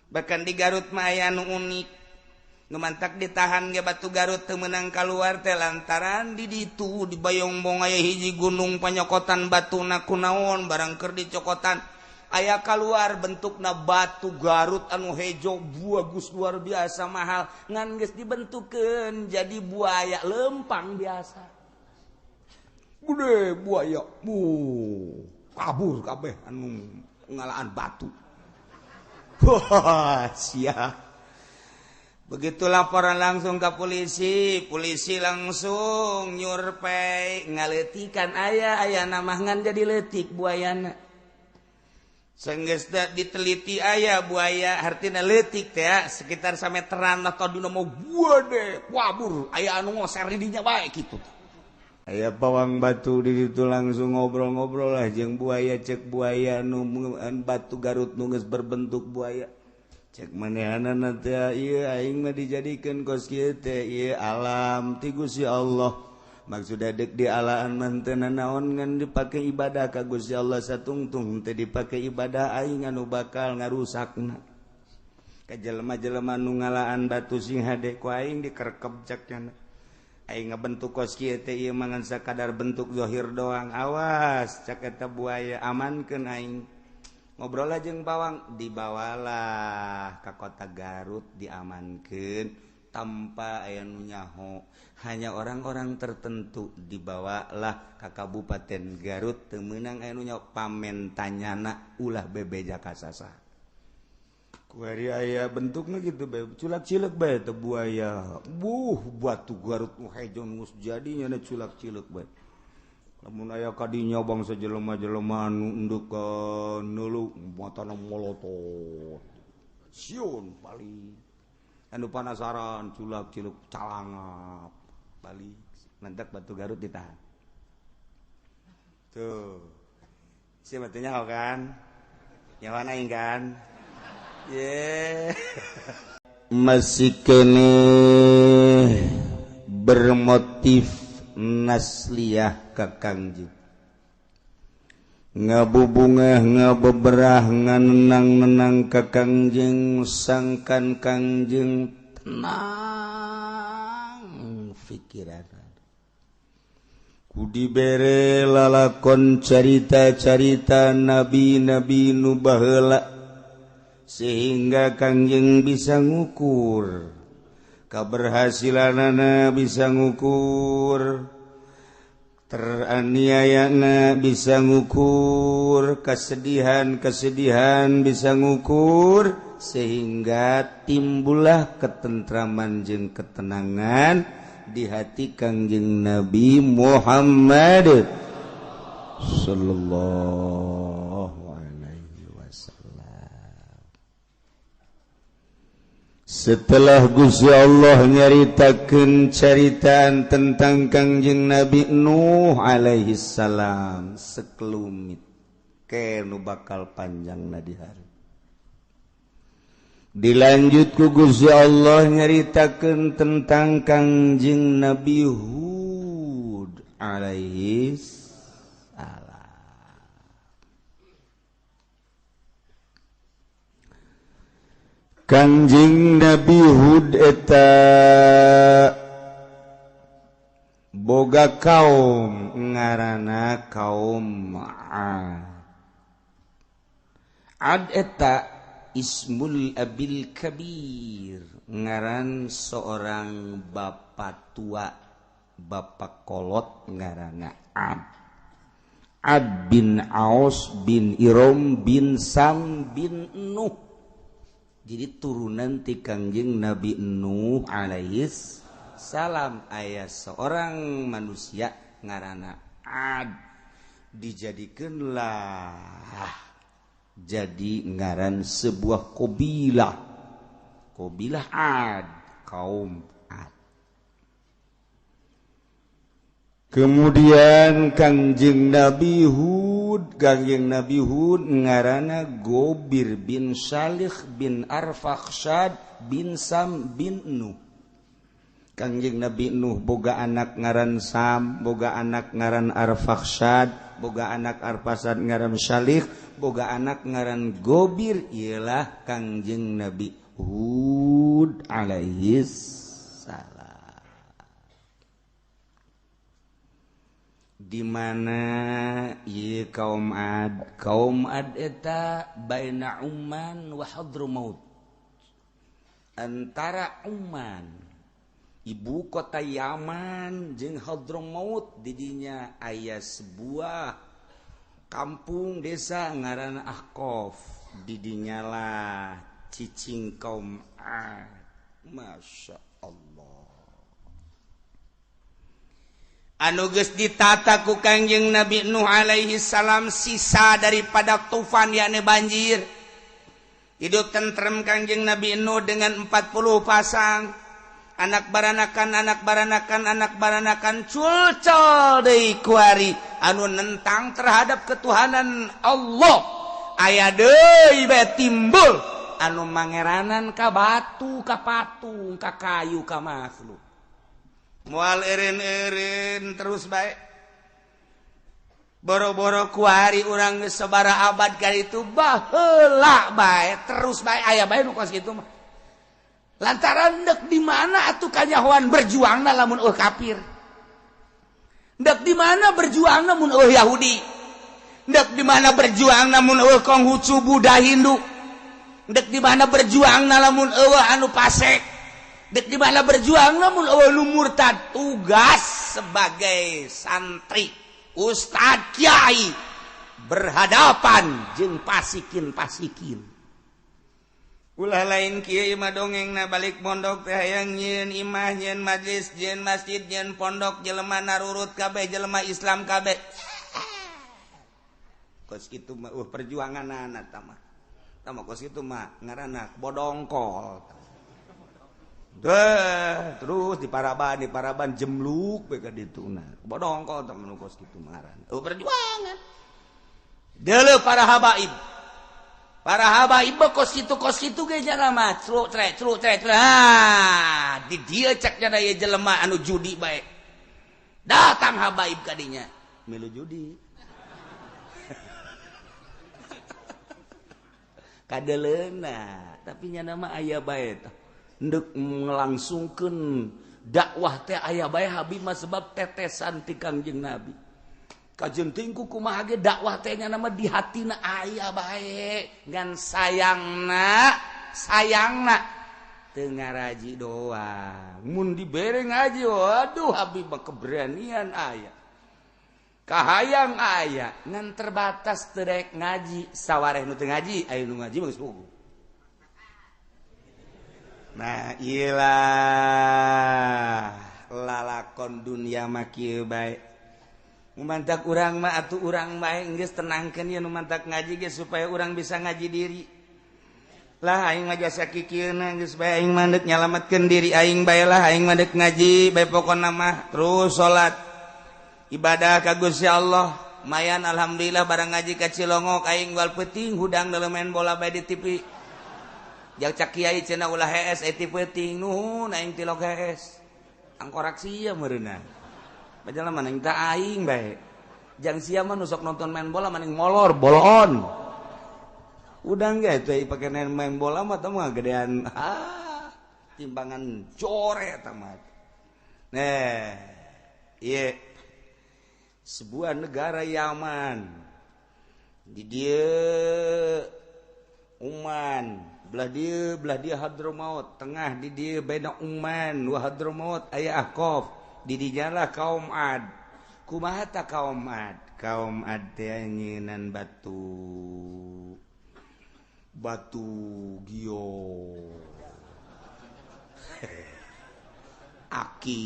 Bahkan di Garut mah aya nu unik, nu mantak ditahan ge batu Garut teu meunang kaluar teh lantaran di ditu di Bayongbong aya hiji gunung panyokotan batuna kunaon barang keur dicokotan aya kaluar bentukna batu Garut anu hejo bagus luar biasa mahal ngan geus dibentukeun jadi buaya lempang biasa gede buaya bu kabur kabeh anu ngalaan batu. Wah, siap. Begitu laporan langsung ke polisi, polisi langsung nyurpei ngaleutikan aya aya nama ngan jadi leutik buayana. Senggeus diteliti aya buaya hartina leutik teh sekitar sameteran atau dina mau gede kabur aya anu ngoser di dinya bae kitu. Aya pawang batu di ditu langsung ngobrol-ngobrol lah jeung buaya cek buaya nu batu Garut nu geus berbentuk buaya. Cek manehanana teh ieu aing mah dijadikeun kos kieu teh ieu alam ti Gusti Allah. Maksudna deuk dialaan mah teu nanaon ngan dipake ibadah ka Gusti Allah satungtung teh dipake ibadah aing anu bakal ngarusakna. Ka jelema-jelema nu ngalaan batu sing hade ku aing dikerkep cek nya. Aing ngabentuk kos kieu teh ieu mah ngan sakadar bentuk zahir doang. Awas cek eta buaya amankeun aing. Ngobrol jeung pawang dibawalah ke kota Garut diamankeun tanpa aya nu nyaho hanya orang-orang tertentu dibawalah ke Kabupaten Garut teu meunang aya nu nyaho pamentanyana ulah bebeja ka sasa kuari aya bentukna kitu bae culak-cileuk bae teh buaya buh batu Garut nu hejo geus jadi nya culak-cileuk bae. Lamun aya kadinya bangsa jelema-jelema anu endek ka neuleuh matana molotot sieun balik anu panasaran culak-ciluk calangap balik mantak batu Garut ditahan tuh si batunya nyaho kan nyawa aing kan ye masih kene bermotif nasliyah ka Kangjeng ngabubungah ngabeberah nganenang-nenang ka Kangjeng sangkan Kangjeng tenang pikiran ku dibere lalakon carita-carita nabi-nabi nu baheula sehingga Kangjeng bisa ngukur keberhasilanana bisa ngukur teraniayana bisa ngukur kesedihan-kesedihan bisa ngukur sehingga timbullah ketentraman jeung ketenangan di hati Kangjeng Nabi Muhammad sallallahu alaihi wasallam. Setelah Gusti Allah nyaritakeun caritaan tentang Kangjeng Nabi Nuh alaihi salam sekelumit ke nu bakal panjangna di hari. Dilanjut ku Gusti Allah nyaritakeun tentang Kangjeng Nabi Hud alaihi salam. Kangjeng Nabi Hud eta boga kaum ngaranna kaum Ad. Ad eta Ismul Abil Kabir, ngaran seorang bapak tua, bapak kolot ngaranna Ad. Ad bin Aus bin Irom bin Sam bin Nuh. Jadi turunan ti Kangjeng Nabi Nuh alaihis salam aya seorang manusia ngaranna Ad dijadikeunlah jadi ngaran sebuah qabilah, qabilah Ad, kaum Ad. Kemudian Kangjeng Nabi Hud ngaranna Gobir bin Salih bin Arfakhshad bin Sam bin Nuh. Kangjeng Nabi Nuh boga anak ngaran Sam, boga anak ngaran Arfakhshad, boga anak Arfakhshad ngaran Salih, boga anak ngaran Gobir ialah Kangjeng Nabi Hud alaihi salam. Di mana ieu kaum Ad? Kaum Ad eta baina Umman wa Hadramaut. Antara Umman, ibu kota Yaman, jeung Hadramaut didinya aya sebuah kampung desa ngaran Ahqaf. Didinya lah cicing kaum Ad. Masya Allah. Anu geus ditata ku Kangjeng Nabi Nuh alaihi salam sisa daripada tufan yakni banjir. Hidup tentrem Kangjeng Nabi Nuh dengan 40 pasang anak baranakan, anak baranakan, anak baranakan, culcol deui kuari anu nentang terhadap ketuhanan Allah. Aya deui bae timbul anu mangeranan ka batu, ka patung, ka kayu, ka makhluk. Moal eureun-eureun terus bae. Boro-boro kuari urang geus sabaraha abad ka ditu baheula bae terus bae aya bae nu kos kitu mah. Lantaran dek di mana atuh kanyahoan berjuangna lamun eueuh kafir. Dek di mana berjuangna mun eueuh Yahudi. Dek di mana berjuangna mun eueuh Konghucu Buddha Hindu. Dek di mana berjuangna lamun eueuh anu pasek. Dek di mana berjuang namun eueuh nu murtad. Tugas sebagai santri, ustad, kiai berhadapan jeung pasikin-pasikin. Ulah lain kieu mah dongengna balik pondok teh hayang nyieun imah, nyieun majlis, nyieun masjid, nyieun pondok, jelema narurut kabeh, jelema Islam kabeh. Kos kitu mah perjuanganana tah mah. Tah mah kos kitu mah ngaranna bodongkol. Deh, terus di paraban jemluk bae ka dituna. Bodongkol tah mah kos kitu ngaranna. Perjuangan. Deuleu para habaib. Para habaib kos kitu ge jana mah celuk trek celuk trek. Ah, di dieu cek jana ieu jelema anu judi bae. Datang habaib ka dinya, milu judi. Kadeleuna, tapi nya mah aya bae tah. Ndek ngelangsungkeun dakwah teh aya bae habib mah sebab tetesan ti Kangjeng Nabi. Kajenting ku kumaha ge dakwah teh nya nama di hatina aya bae ngan sayangna sayangna teu ngaraji doang. Mun dibere ngaji waduh habib mah keberanian aya. Kahayang aya ngan terbatas teu rek ngaji sawareh nu teu ngaji aya nu ngaji mah geus puguh. Nah iyalah lalakon dunia mah kieu bae. Mantak urang mah atuh urang bae geus tenangkeun ieu nu mantak ngaji ge supaya urang bisa ngaji diri. Lah aing mah jasa kikieuna geus bae aing mah deuk nyalametkeun diri aing bae lah aing mah deuk ngaji bae pokona mah terus salat ibadah ka Gusti Allah. Mayan alhamdulillah barang ngaji ka Cilongok aing wal peuting hudang dalam main bola bae di TV. Jang cak kiai cenah ulah hees eta peuting nuhun aing tilok hees. Angkorak sia meureunna. Bajalah mana aing ta aing bae. Jang sia mah nu sok nonton main bola maning molor boloon. Udah enggak itu pake main bola mah tah mah gedean timbangan core eta mah. Nah, ieu sebuah negara Yaman. Di dieu Uman, belah dia Hadramaut, tengah di dieu baina Uman wa Hadramaut aya Ahqaf, di dinya lah kaum Ad. Kumaha ta kaum Ad? Kaum Ad teh nyieunnan batu. Batu gio. Aki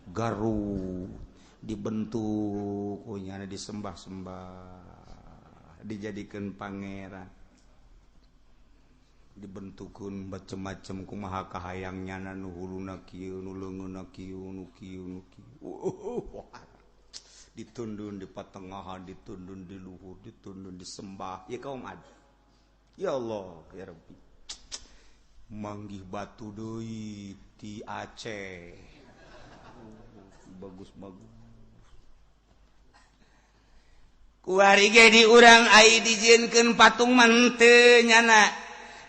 garu dibentuk kunyana disembah-sembah, dijadikan pangeran. Dibentukun macem-macem kumaha kahayang nyana nu huluna kieu nu leungeunna kieu nu kieu nu kieu. Ditundun di patengahan, ditundun di luhur, ditundun disembah. Ya kaum Ad. Ya Allah, ya Rabbi. Manggih batu deui ti Aceh. Bagus-bagus. Kuari ge di urang ai dijieunkeun patung mah henteu nyana.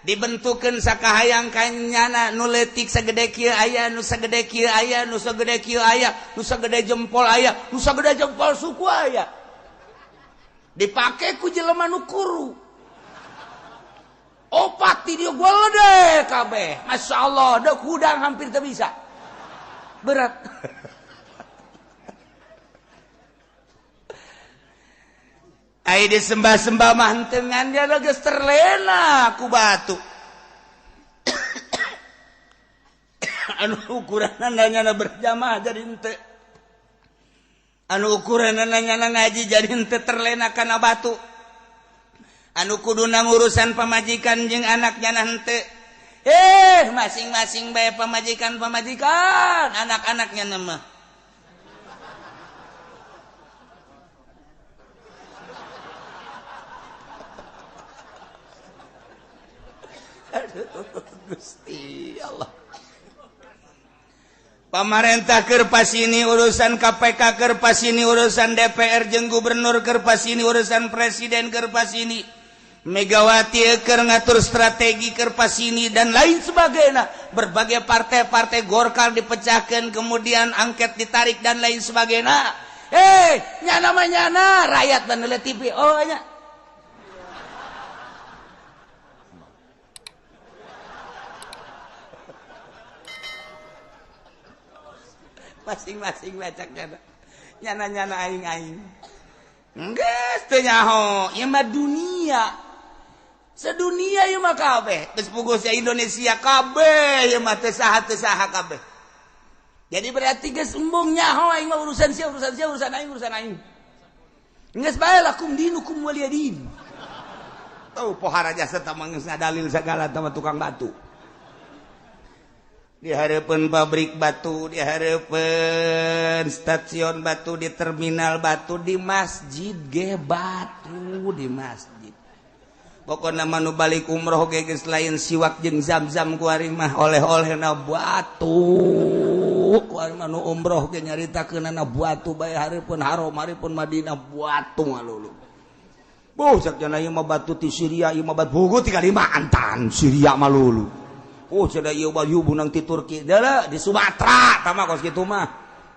Dibentukeun sakahayang ka nyana nu leutik sagede kieu aya, nu sagede kieu aya, nu sagede kieu aya, nu sagede jempol aya, nu sagede jempol suku aya. Dipake ku jelema nu kuru. Opat ti dieu gede kabeh. Masyaallah, deuk hudang hampir teu bisa. Berat. Ai disembah-sembah mah henteu ngan dia geus terlena ku batu. Anu ukuranna nyana berjamaah jadi henteu. Anu ukuranna nyana ngaji jadi henteu terlena kana batu. Anu kuduna ngurusan pamajikan jeung anaknya henteu. Masing-masing bae pamajikan-pamajikan, anak-anaknya mah. Aduh, Gusti Allah. Pamarentah keur pasini urusan KPK keur pasini urusan DPR jeung gubernur keur pasini urusan presiden keur pasini Megawati keur ngatur strategi keur pasini dan lain sebagainya. Berbagai partai-partai Golkar dipecahkan kemudian angket ditarik dan lain sebagainya. Nyana mah nyana rakyat banele TV. Oh nya. Masing-masing bacak nyana. Nyana-nyana aing-aing. Geus teu nyaho, ieu mah dunia. Sedunia ieu mah kabeh. Geus puguh sia Indonesia kabeh ieu mah teu saha kabeh. Jadi berarti geus embung nyaho aing mah urusan sia, urusan sia, urusan aing, urusan aing. Geus bae lakum dinukum waliyadin. Tuh pohara jasa tah mah geus ngadalil sagala tah tukang batu. Di hareupeun pabrik batu, di hareupeun stasiun batu, di terminal batu, di masjid ge batu, di masjid. Pokona mah nu balik umroh ge geus lain siwak jeung zam-zam ku ari mah oleh-olehna batu. Ku ari mah nu umroh ge nyaritakeunana batu bae hareupeun Haram, hareupeun Madinah batu ngalulu. Boh sakjana ieu mah batu ti Syria, ieu mah batu bugu ti Kalimantan, Syria mah lulu. Oh cenah ieu mah bunang ti Turki deuleu di Sumatera tah mah kos kitu mah.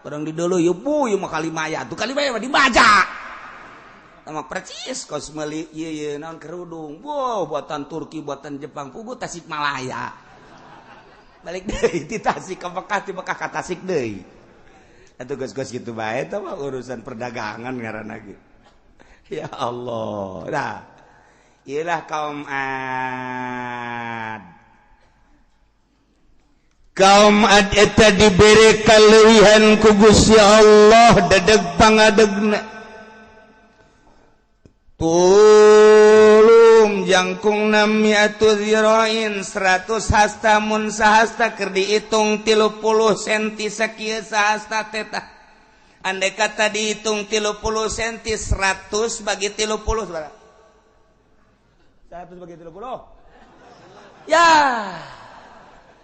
Barang di deuleu ieu bu ieu mah Kalimaya. Tuh Kalimaya mah dibaja. Tah mah percis kos meuli ieu ieu naon kerudung. Wow buatan Turki, buatan Jepang, puguh Tasikmalaya. Balik deui ti Tasik ka Mekah, ti Mekah ka Tasik deui. Atuh geus-geus kitu bae tah mah urusan perdagangan ngaranna ge. Ya Allah. Nah, ieulah kaum Ad. Kaum Ad eta dibere kaleuwihan ku Gusti Allah dedeg pangadegna. Tulum jangkungna mi'atu zira'in 100 hasta mun sahasta keur diitung 30 senti sakieu sahasta teh tah. Andai kata dihitung 30 senti 100 bagi 30 sabaraha? 100 bagi 30. Ya.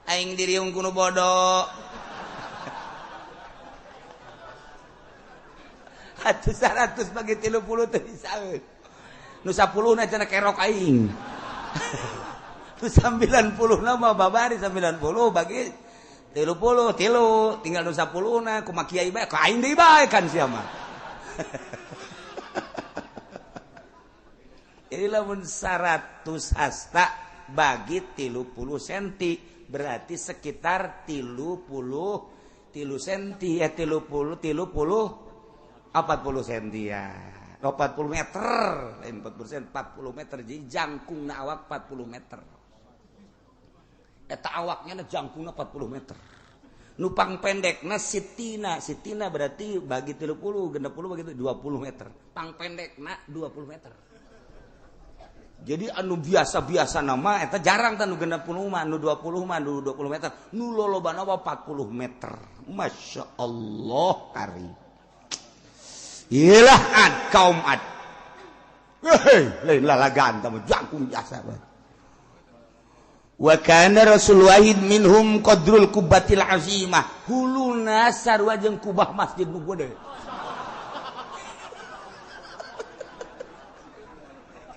Aing diriung kuno bodoh. Atuh 100 bagi 30 teu bisa. Nu 10 na cenah kerok aing. Nu 90 na mah babari 90 bagi 30 tilu tinggal nu 10 na kumaha kiai bae ka aing deui bae kan sia mah. Jadi lamun 100 hasta bagi 30 senti berarti sekitar 30 senti ya 30 40 senti ya 40 meter lain 40 40 meter jadi jangkungna awak 40 meter eta awaknya jangkungna 40 meter nu pangpendekna sitina sitina berarti bagi 30 60 bagi 20 meter pangpendekna 20 meter. Jadi anu biasa-biasa nama eta jarang tah nu 60 mah nu 20 mah nu 20 meter nu lolobana 40 meter. Masya Allah kari. Iyalah ad kaum ad. Hei, lain lalagan tah jangkung biasa bae. Wa kana rasul wahid minhum qadrul kubatil azimah. Huluna sarua jeung kubah masjid nu gede.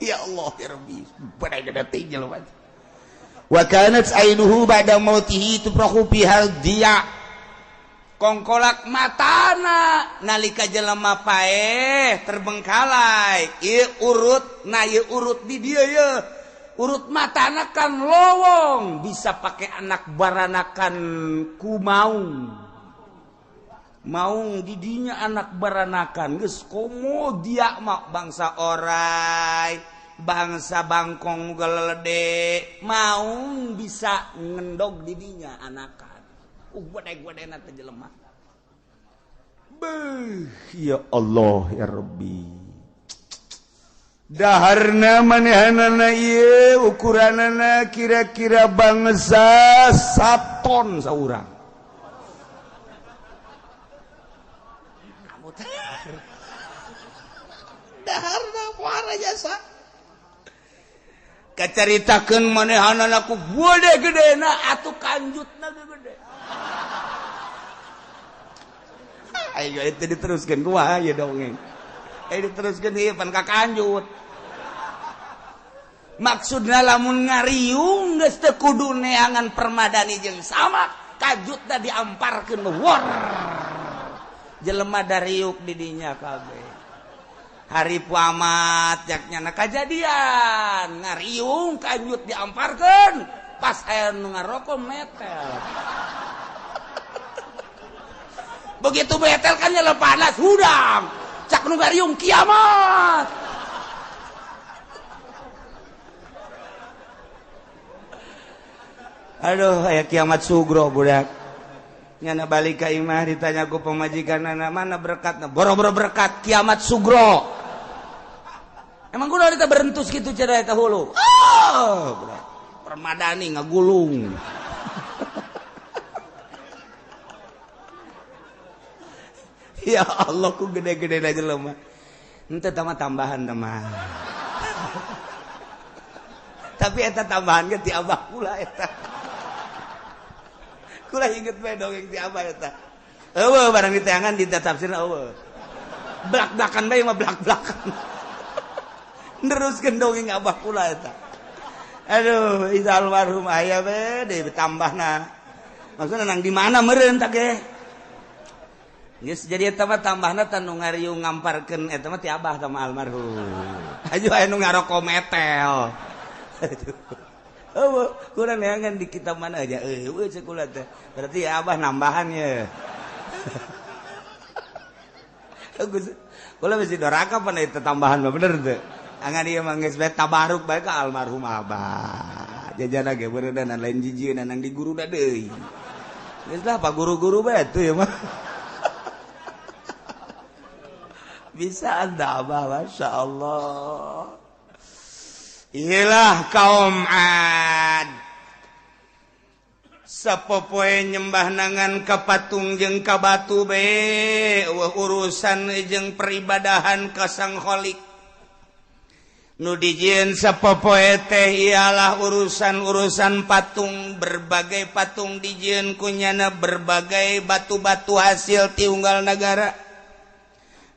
Ya Allah ya Rabbi, badai gede jelema. Wa kanat ainuhu ba'da mautihi tuprahu fiha diya. Kongkolak matana nalika jelema paeh terbengkalai ieu urut na ieu urut di dieu ye. Urut matana kan lowong bisa pakai anak baranakan ku maung. Maung didinya anak baranakan geus komo dia mah bangsa orai, bangsa bangkong gelede, maung bisa ngendog didinya anakan. Gede-gedena teh jelema. Beuh, ya Allah ya Rabbi. Daharna manehanana ieu ukuranana kira-kira bangsa saton saurang. Kamu teh daharna puara jasa. Kacaritakeun manehanana ku gede-gedena atuh kanjutna gede. Ayo itu diteruskan kumaha ya dongeng. Diteruskan ieu pan ka kanjut. Maksudna lamun ngariung geus teu kudu neangan permadani jeung sama, kanjutna diamparkeun wor. Jelema dariuk di dinya kabeh. Hari puamat jaknya kajadian ngariung kanjut diamparkeun pas aya nu ngaroko metel. Begitu betel kan nyala panas hudang cak nu ngariung kiamat. Aduh aya kiamat sugro budak. Nyana balik ka imah ditanya ku pamajikanna mana berkatna, boro-boro berkat kiamat sugro. Emang kudu kita berentus kitu cara eta hulu. Oh, budak. Permadani ngagulung. Ya Allah ku gede-gede aja jelema. Henteu tama tambahan mah. Tapi eta tambahan ge ti abah kula eta. Kula inget bae dongeng ti abah eta. Eueuh barang diteangan ditafsirna eueuh. Blak-blakan bae mah blak-blakan. Neruskeun dongeng abah kula eta. Aduh, isa almarhum aya we deui tambahna. Maksudna nang di mana meureun tah ge? Geus jadi eta mah tambahna tah nu ngariung ngamparkeun eta mah ti abah sama almarhum. Aju aya nu ngaroko metel. Eueuh, kurang neangan di kitab mana aja. Eueuh ceuk kula teh. Berarti ya abah nambahan ye. Geus kula bisi doraka pan eta tambahan mah bener teu. Angan ieu mah geus bae tabaruk bae ka almarhum abah. Jajana ge beureunan lain jijieun nang di guruna deui. Geus lah pak guru-guru bae atuh ieu mah. Bisa anda abah, Masya Allah. Iyalah kaum Ad. Sapopoe nyembah nangan ka patung jeung ka batu be, urusan jeung peribadahan ka Sang Khalik. Nu dijieun sapopoe teh ialah urusan-urusan patung, berbagai patung dijieun kunyana berbagai batu-batu hasil ti unggal nagara.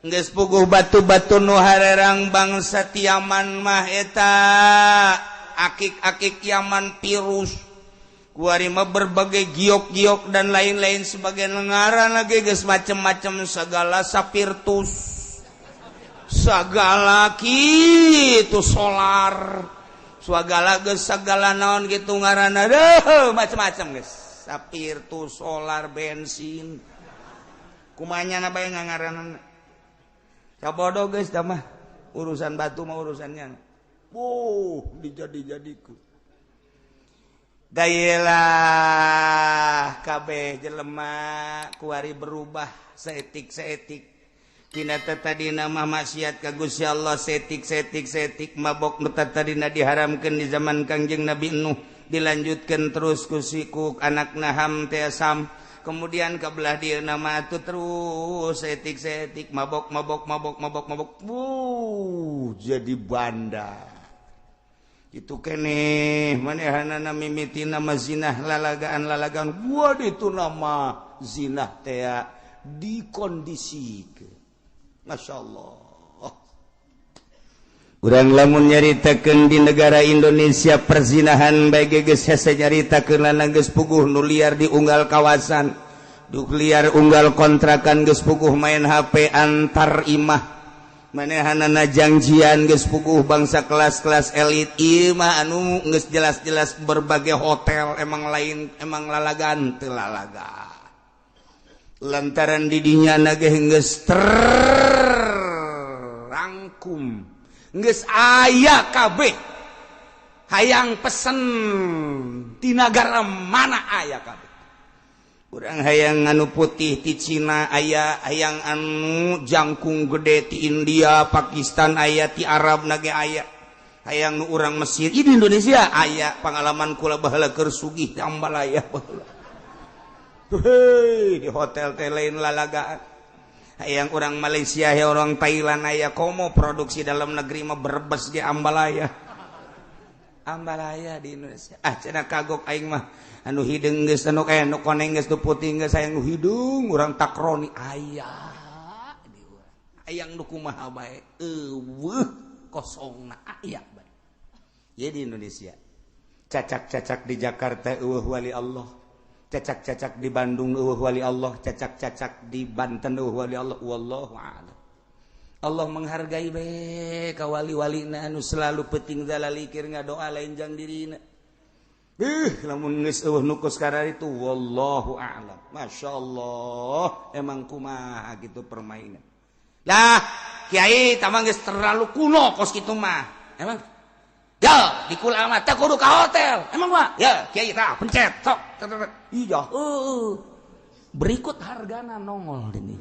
Geus puguh batu-batu nu harerang bangsa ti Yaman mah eta akik-akik Yaman pirus. Kuari mah berbagai giok-giok dan lain-lain sebagai ngaran lagi geus macem-macem segala sapirtus. Segala kitu solar. Segala geus segala naon kitu ngaranna deuh macem-macem geus. Sapirtus, solar, bensin. Kumanya na bae ngaranna. Sabodo geus tah mah urusan batu mah urusannya. Wuh, dijadi-jadiku. Dayelah kabeh jelema kuari berubah seetik-seetik. Tina tadina mah maksiat ka Gusti Allah seetik-seetik-seetik mabok nu tadina diharamkeun di zaman Kangjeng Nabi Nuh dilanjutkeun terus ku siku anakna Ham teh Sam. Kemudian ke belah dia nama itu terus setik-setik mabok mabok mabok mabok mabok, wuh jadi banda. Itu keneh manehanana mimiti nama zinah lalagaan-lalagaan, wah itu nama zinah teh dikondisikeun. Masya Allah. Urang lamun nyaritakeun di negara Indonesia perzinahan bae geus hese nyaritakeun lanang geus puguh nu liar di unggal kawasan, nu liar unggal kontrakan, geus puguh main HP antar imah, manehanana janjian geus puguh bangsa kelas-kelas elit. Ieu mah anu geus jelas-jelas berbagai hotel, emang lain, emang lalagan teu lalaga, lantaran didinya na ge geus terangkum, geus aya kabeh. Hayang pesen di nagara mana aya kabeh. Urang hayang anu putih ti Cina aya, hayang anu jangkung gede ti India, Pakistan aya, ti Arab na ge aya, hayang nu urang Mesir di Indonesia aya. Pengalaman kula baheula keur sugih ambalaya baheula. Hei, di hotel teh lain lalagaan. Hayang orang Malaysia, hayang orang Thailand aya. Komo produksi dalam negeri mah Brebes ge ambalaya, ambalaya di Indonesia. Ah, cenah kagok aing mah, anu hideung geus, anu eh anu koneng geus, nu putih geus, hayang nu hideung urang takroni aya di urang, hayang nu kumaha bae euweuh kosongna aya bae. Ye di Indonesia cacak-cacak di Jakarta euweuh wali Allah, cacak-cacak di Bandung euweuh wali Allah, cacak-cacak di Banten euweuh wali Allah. Wallahu a'lam. Allah menghargai be ka wali-walina anu selalu penting zalalikir ngadoa lain jang dirina. Lamun geus euweuh nu kos itu, wallahu a'lam. Masyaallah, emang kumaha gitu permainan. Lah, kiai tamang geus terlalu kuno kos kitu mah. Emang ya, di kula mah teh kudu ka hotel. Emang mah? Ya, kiai tah pencet sok. Iya, heueuh. Berikut hargana nongol ini.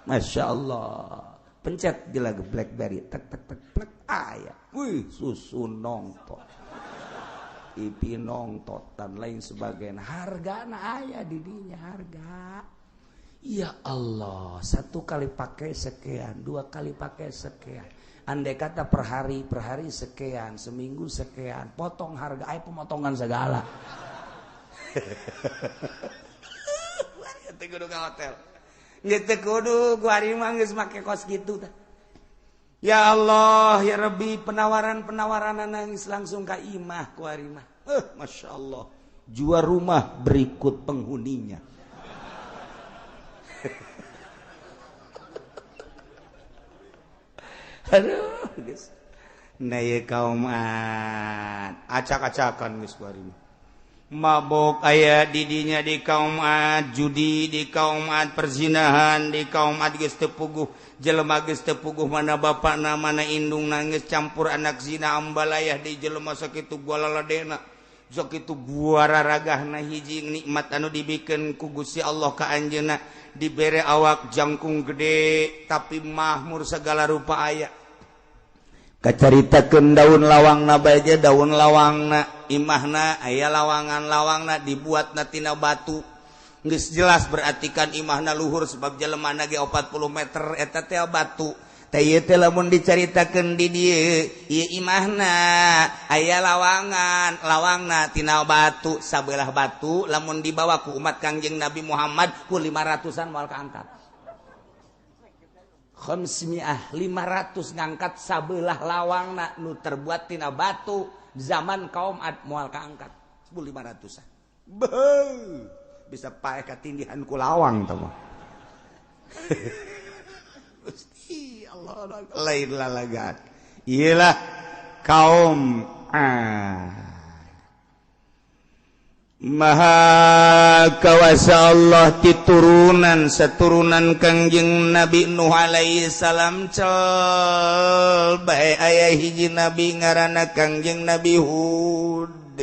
Masya Allah. Pencet di lagu BlackBerry, tek tek tek plek aya. Wih, susu nongtot, TV nongtot dan lain sebagainya. Hargana aya di dinya harga. Ya Allah, satu kali pakai sekian, dua kali pakai sekian. Andai kata per hari sekian, seminggu sekian, potong harga, ayo pemotongan segala. Teu kudu ka hotel. Geus teu kudu, ku ari mah geus make kos kitu tah. Ya Allah, ya Rabbi, penawaran-penawaran nangis langsung ka imah ku ari mah. Masya Allah. Jual rumah berikut penghuninya. Aduh, geus. Nah, ye kaum acak-acakan geus ku ari mah. Mabok aya didinya di kaum Ad, judi di kaum Ad, perzinahan di kaum Ad geus teu puguh, jelema geus teu puguh mana bapakna mana indungna, geus campur anak zina ambalayah di jelema sakitu gua laladena sakitu gua raragahna. Hiji nikmat anu dibikeun ku Gusti Allah ka anjeunna dibere awak jangkung gede tapi mahmur segala rupa aya. Kacaritakeun daun lawangna bae ge, daun lawangna imahna aya lawangan, lawangna dibuatna tina batu. Geus jelas berarti kan imahna luhur sebab jelemana ge 40 meter eta teh batu. Teh ieu teh lamun dicaritakeun di dieu ieu imahna aya lawangan, lawangna tina batu, sabelah batu lamun dibawa ku umat Kangjeng Nabi Muhammad ku 500-an moal kaangkat. Khamsmiah 500 ngangkat sabelah lawangna nu terbuat tina batu zaman kaum Ad moal kaangkat 1500-an. Beuh, bisa paeh katindihan ku lawang tah mah. Gusti Allah lain lalagan. Iyalah kaum Ad. Maha kawasa Allah titurunan seturunan Kangjeng Nabi Nuh alaihi salam cel bae aya hiji nabi ngaranna Kangjeng Nabi Hud.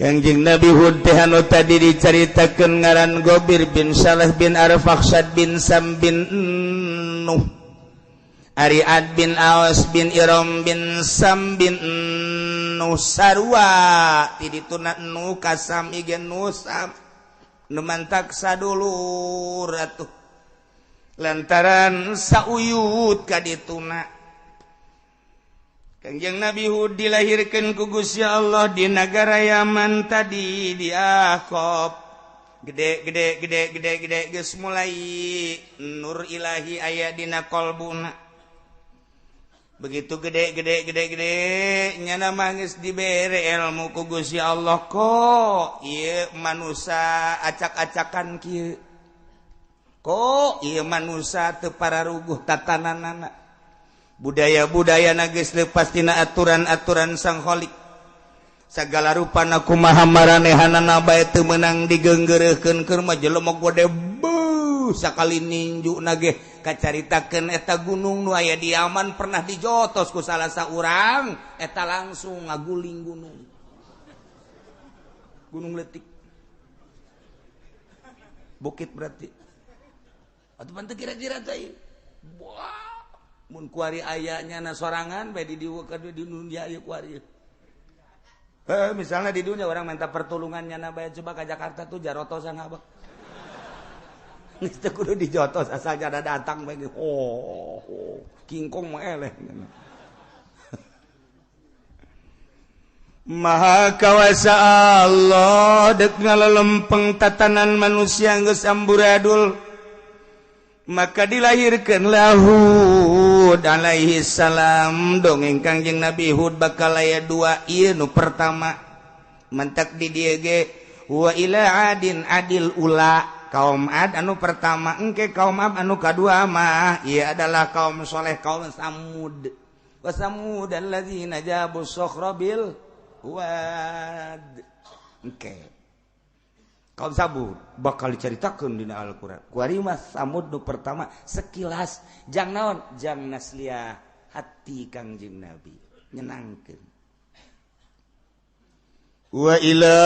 Kangjeng Nabi Hud teh anu tadi dicaritakeun ngaran Gobir bin Saleh bin Arfakhsad bin Sam bin Nuh, Ari Ad bin Aos bin Irom bin Sam bin Nuh sarua ti dituna nu kasam igen nu sam nu mantak sadulur atuh lantaran sauyut ka dituna. Kangjeng Nabi Hud dilahirkeun ku Gusti Allah di nagara Yaman tadi di Ahqaf. Gede gede gede gede gede geus mulai nur ilahi aya dina kolbuna. Begitu gede gede gede gede nyana mangis dibere ilmu ku Gusti Allah, kok ieu manusia acak-acakan kieu, kok ieu manusia teu pararuguh tatananana, budaya-budaya geus leupas tina aturan-aturan Sang Khalik, segala rupana kumaha maranehanana bae teu meunang digeunggeureuhkeun. Keur mah jelema gede, beuh, sakali ninju nage. Kacaritakeun eta gunung nu aya di Yaman pernah dijotos ku salah saurang, eta langsung ngaguling gunung, gunung letik, bukit berarti atau pantu kira-kira teh. Wah, mun kuari aya nyana sorangan bae di dieu di dunia ieu kuari. Misalnya di dunia orang minta pertolongan nyana bae, coba ke Jakarta tuh jarotosan abah. Geus teu kudu dijotos, asal jada datang bae. Oh, oh, kingkong mah eleh. Maha kawasa Allah dek ngalelempeng tatanan manusia geus amburadul, maka dilahirkan Hud alaihi salam. Dongeng Kangjeng Nabi Hud bakal aya dua ieu. Nu pertama mentak di dieu ge wa ila adin adil ula, kaum Ad anu pertama. Engke kaum Ad anu kadua mah ieu adalah kaum soleh, kaum Samud. Wa samud alladzina jabu sakhra bil wad. Engke kaum Samud bakal diceritakeun dina Al-Qur'an. Kuari mah Samud nu pertama sekilas jang naon, jang nasliah hati Kangjeng Nabi, nyenangkeun. Wa ila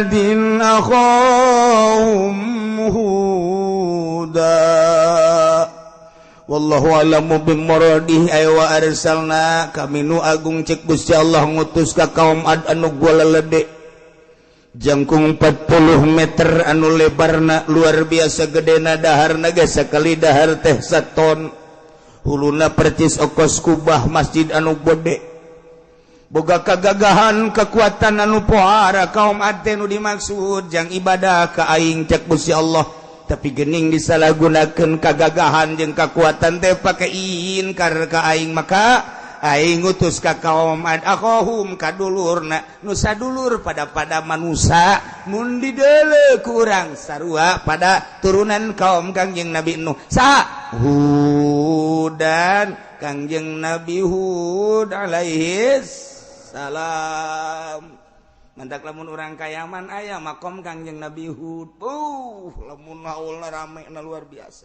adin akhahum huda wallahu alamu bimuradihi. Ay wa arsalna, kami nu agung cek Gusti Allah ngutus ka kaum Ad anu lelede jangkung 40 meter, anu lebarna luar biasa gedena, daharna ge sakali dahar teh saton, huluna percis okos kubah masjid anu gede, boga kagagahan kekuatan anu pohara. Kaum Ad teh nu dimaksud jang ibadah ka aing cek Gusti Allah, tapi gening disalahgunakeun kagagahan jeung kekuatan teh pake inkar ka aing, maka aing ngutus ka kaum Ad akhahum, kadulurna nu sadulur pada pada manusia mun dideuleu ku urang sarua pada turunan kaum Kangjeng Nabi Nuh. Saha? Hudan, Kangjeng Nabi Hud alaihi salam. Mantak lamun urang ka Yaman aya makom Kangjeng Nabi Hud. Lamun haulna rame na luar biasa.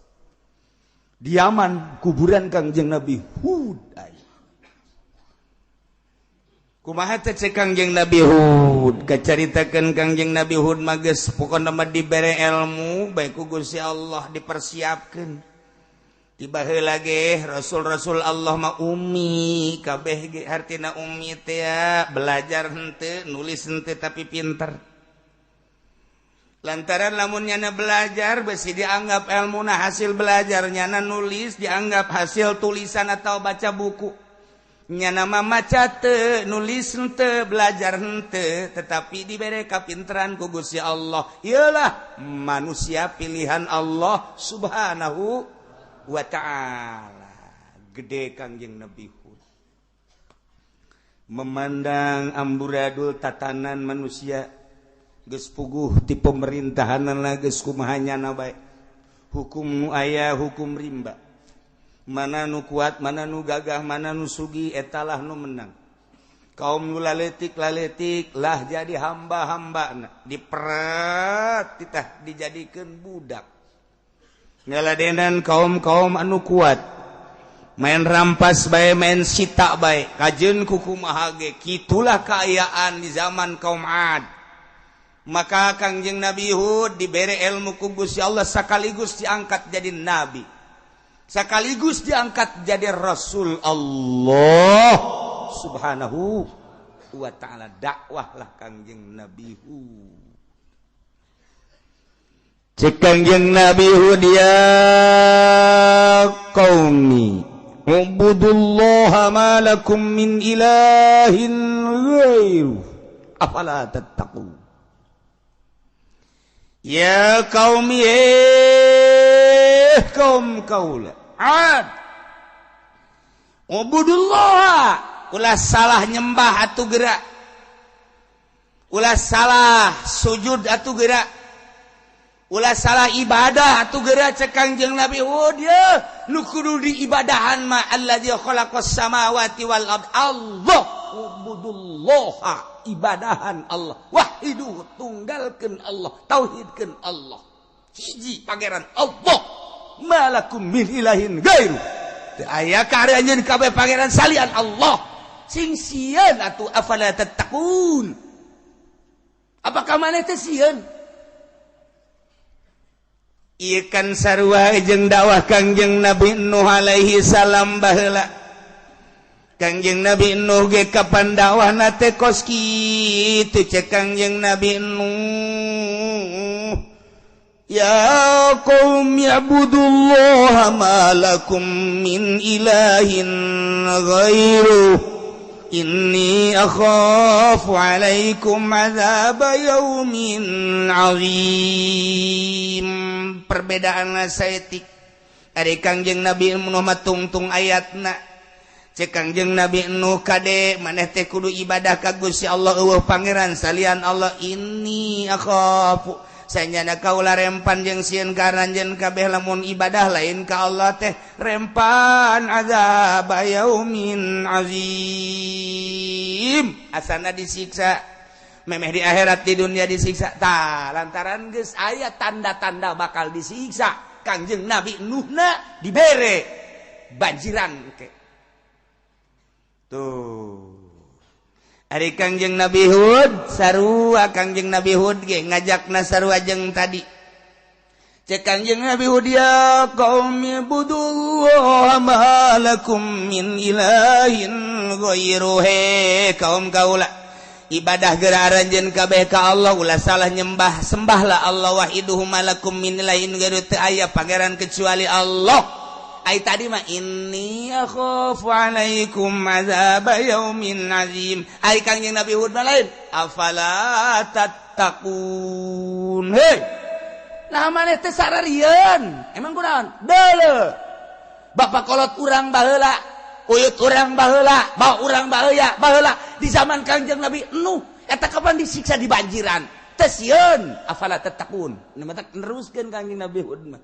Di Yaman kuburan Kangjeng Nabi Hud aya. Kumaha teh cek Kangjeng Nabi Hud? Kacaritakeun Kangjeng Nabi Hud mah geus pokona mah dibere ilmu bae ku Gusti Allah, dipersiapkeun. Tiba heula ge rasul-rasul Allah mah ummi kabeh ge, hartina ummi teh belajar henteu, nulis henteu, tapi pinter. Lantaran lamun nyana belajar besi dianggap ilmuna hasil belajar, nyana nulis dianggap hasil tulisan atau baca buku. Nyana mah maca teu, nulis henteu, belajar henteu, tetapi dibere kapinteran ku Gusti Allah. Iyalah manusia pilihan Allah Subhanahu wa ta'ala. Gede Kangjeng Nabi Hud memandang amburadul tatanan manusia geus puguh ti pemerintahanna, geus kumaha nyana bae, hukum nu aya hukum rimba, mana nu kuat, mana nu gagah, mana nu sugih, etalah nu menang. Kaum nu laletik laletik lah jadi hamba-hamba, diperet titah dijadikeun budak. Ngaladenan kaum-kaum anu kuat main rampas bae, main sita bae, kajeun kukumaha ge. Kitulah kaayaan di zaman kaum Ad. Maka Kangjeng Nabi Hud dibere ilmu ku Gusti Allah, sekaligus diangkat jadi nabi, sekaligus diangkat jadi rasul Allah Subhanahu wa ta'ala. Dakwahlah Kangjeng Nabi Hud. Cek Kangjeng Nabi Hud, ya qaumi ubudullaha ma lakum min ilahin ghairu afala tattaqun. Ya qaumi, kaum kaula Ad, Ubudullah, ulah salah nyembah atuh gerak, ulah salah sujud atuh gerak, ulah salah ibadah atuh gerak. Cek Kangjeng Nabi Hud, ya nu kudu diibadahan mah allazi khalaqas samawati wal ard, Allah. Ubudullah, ibadahan Allah, wahidu, tunggalkeun Allah, tauhidkeun Allah, hiji pangeran Allah. Malakum min ilahin gairu, teu aya ka anjeun kabeh pangeran salian Allah. Sing sieun atuh, afala tattaqun, apakah maneh teh sieun? Ieu kan sarua jeung dakwah Kangjeng Nabi Nuh alaihi salam baheula. Kangjeng Nabi Nuh ge kapan dakwahna teh kos kitu. Cek Kangjeng Nabi Nuh, ya qaum i'budullaha ma lakum min ilahin ghairuh, inni akhafu alaikum azab yaumin azim. Perbedaan saeutik. Ari Kangjeng Nabi Nuh mah tungtung ayatna. Cek Kangjeng Nabi Nuh, kade maneh teh kudu ibadah ka Gusti Allah, euweuh pangeran salian Allah. Inni akhafu, sanyana kaula rempan jeung sieun ka aranjeun kabeh lamun ibadah lain ka Allah teh rempan azab yaumin azim, asana disiksa memeh di akhirat, di dunia disiksa. Tah, lantaran geus aya tanda-tanda bakal disiksa, Kangjeng Nabi Nuhna dibere banjiran ke tuh. Ari Kangjeng Nabi Hud sarua, Kangjeng Nabi Hud ge ngajakna sarua jeung tadi. Cek Kangjeng Nabi Hud, ya qaum ibudullah ma lakum min ilahin ghairuhu, kaum kaula ibadah geura aranjeun kabeh ka Allah, ulah salah nyembah, sembahlah Allah, wahiduhu, malakum min ilahin ghairu, teu aya pangeran kecuali Allah. Ai tadi mah inni akhafu alaikum azab yaumin azim. Ai Kangjeng Nabi Hud mah lain, afala tattaqun. Hei, nah maneh teh sararieun emang kunaon? Deuleu bapak kolot urang baheula, uyut urang baheula, bawa urang baheula baheula di zaman Kangjeng Nabi Nuh eta kapan disiksa di banjiran teu sieun? Afala tattaqun. Nu matak neruskeun Kangjeng Nabi Hud mah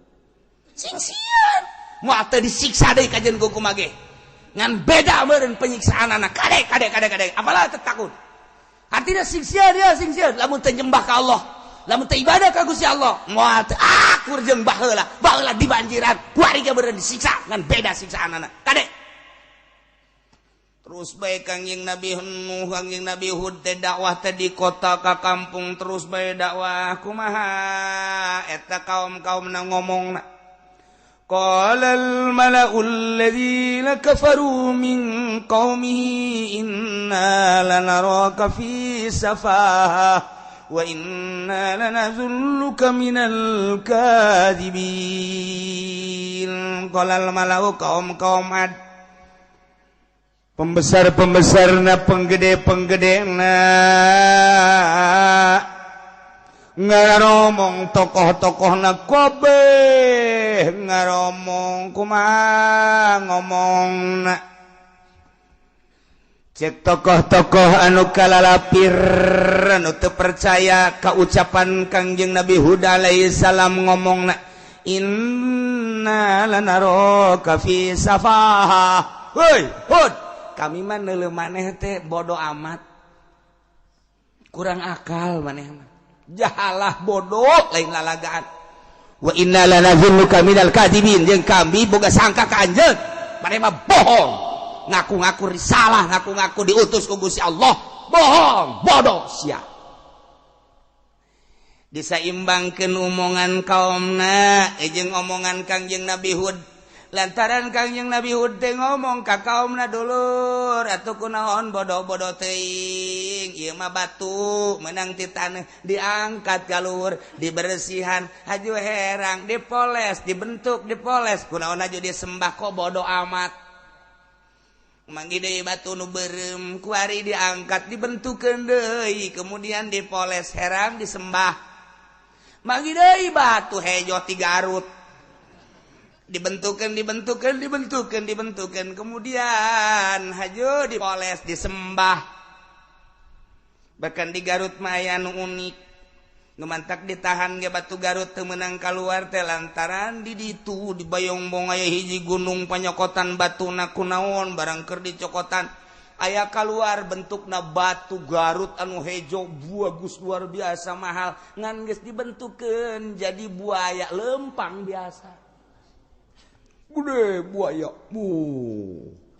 sing sieun, moal teu disiksa deui kajeun ku kumaha ge, ngan beda meureun penyiksaan anak. Kade kade kade kade, afala tattaqun, artinya sing sieun ya, sing sieun lamun teu nyembah ka Allah, lamun teu ibadah ka Gusti Allah moal teu akur jeung baheula. Baheula di banjiran, kuari ge meureun disiksa, ngan beda siksaan anak. Kade terus bae Kangjeng Nabi Nuh, Kangjeng Nabi Hud teh dakwah teh di kota ka kampung, terus bae dakwah. Kumaha eta kaum-kaum na ngomongna? Qala al-mala'u alladhina kafaru min qaumihi inna lanaraka fi safahah wa inna lanazunnuka minal kadhibin. Qala al-mala'u, kaum-kaum Ad, pembesar-pembesarna, penggede-penggedena ngaromong, tokoh-tokohna kabeh ngaromong. Kumaha ngomongna? Cek tokoh-tokoh anu kalalapir, anu teu percaya ka ucapan Kangjeng Nabi Hud alaihi salam, ngomongna, inna lanaraka fi safaha. Hoi Hud, kami mah neuleuh maneh teh bodoh amat, kurang akal maneh mah, jahalah, bodoh, lain lalagaan. Wa inna lanazunnuka minal kadibin, jeung kami boga sangka ka anjeun maneh mah bohong, ngaku-ngaku risalah, ngaku-ngaku diutus ku Gusti Allah, bohong, bodoh sia. Disaimbangkeun omongan kaumna jeung omongan Kangjeng Nabi Hud, lantaran Kangjeng Nabi Hud teh ngomong ka kaumna, dulur atuh kunaon bodoh-bodoh teuing? Ieu mah batu menang ti taneuh, diangkat ka luhur, dibersihan, haju herang, dipoles, dibentuk, dipoles, kunaon haju disembah? Kok bodoh amat? Manggih deui batu nu beureum, kuari diangkat, dibentukkeun deui, kemudian dipoles herang, disembah. Manggih deui batu hejo ti Garut. Dibentukan, dibentukan, dibentukan, dibentukan, kemudian haju dipoles, disembah. Bahkan di Garut mah aya nu unik, nu mantak ditahan ge batu Garut teu meunang kaluar teh lantaran di ditu di Bayongbong aya hiji gunung panyokotan batuna kunaon barang keur dicokotan aya kaluar bentukna batu Garut anu hejo bagus luar biasa mahal ngan geus dibentukeun jadi buaya lempang biasa. Gede buaya,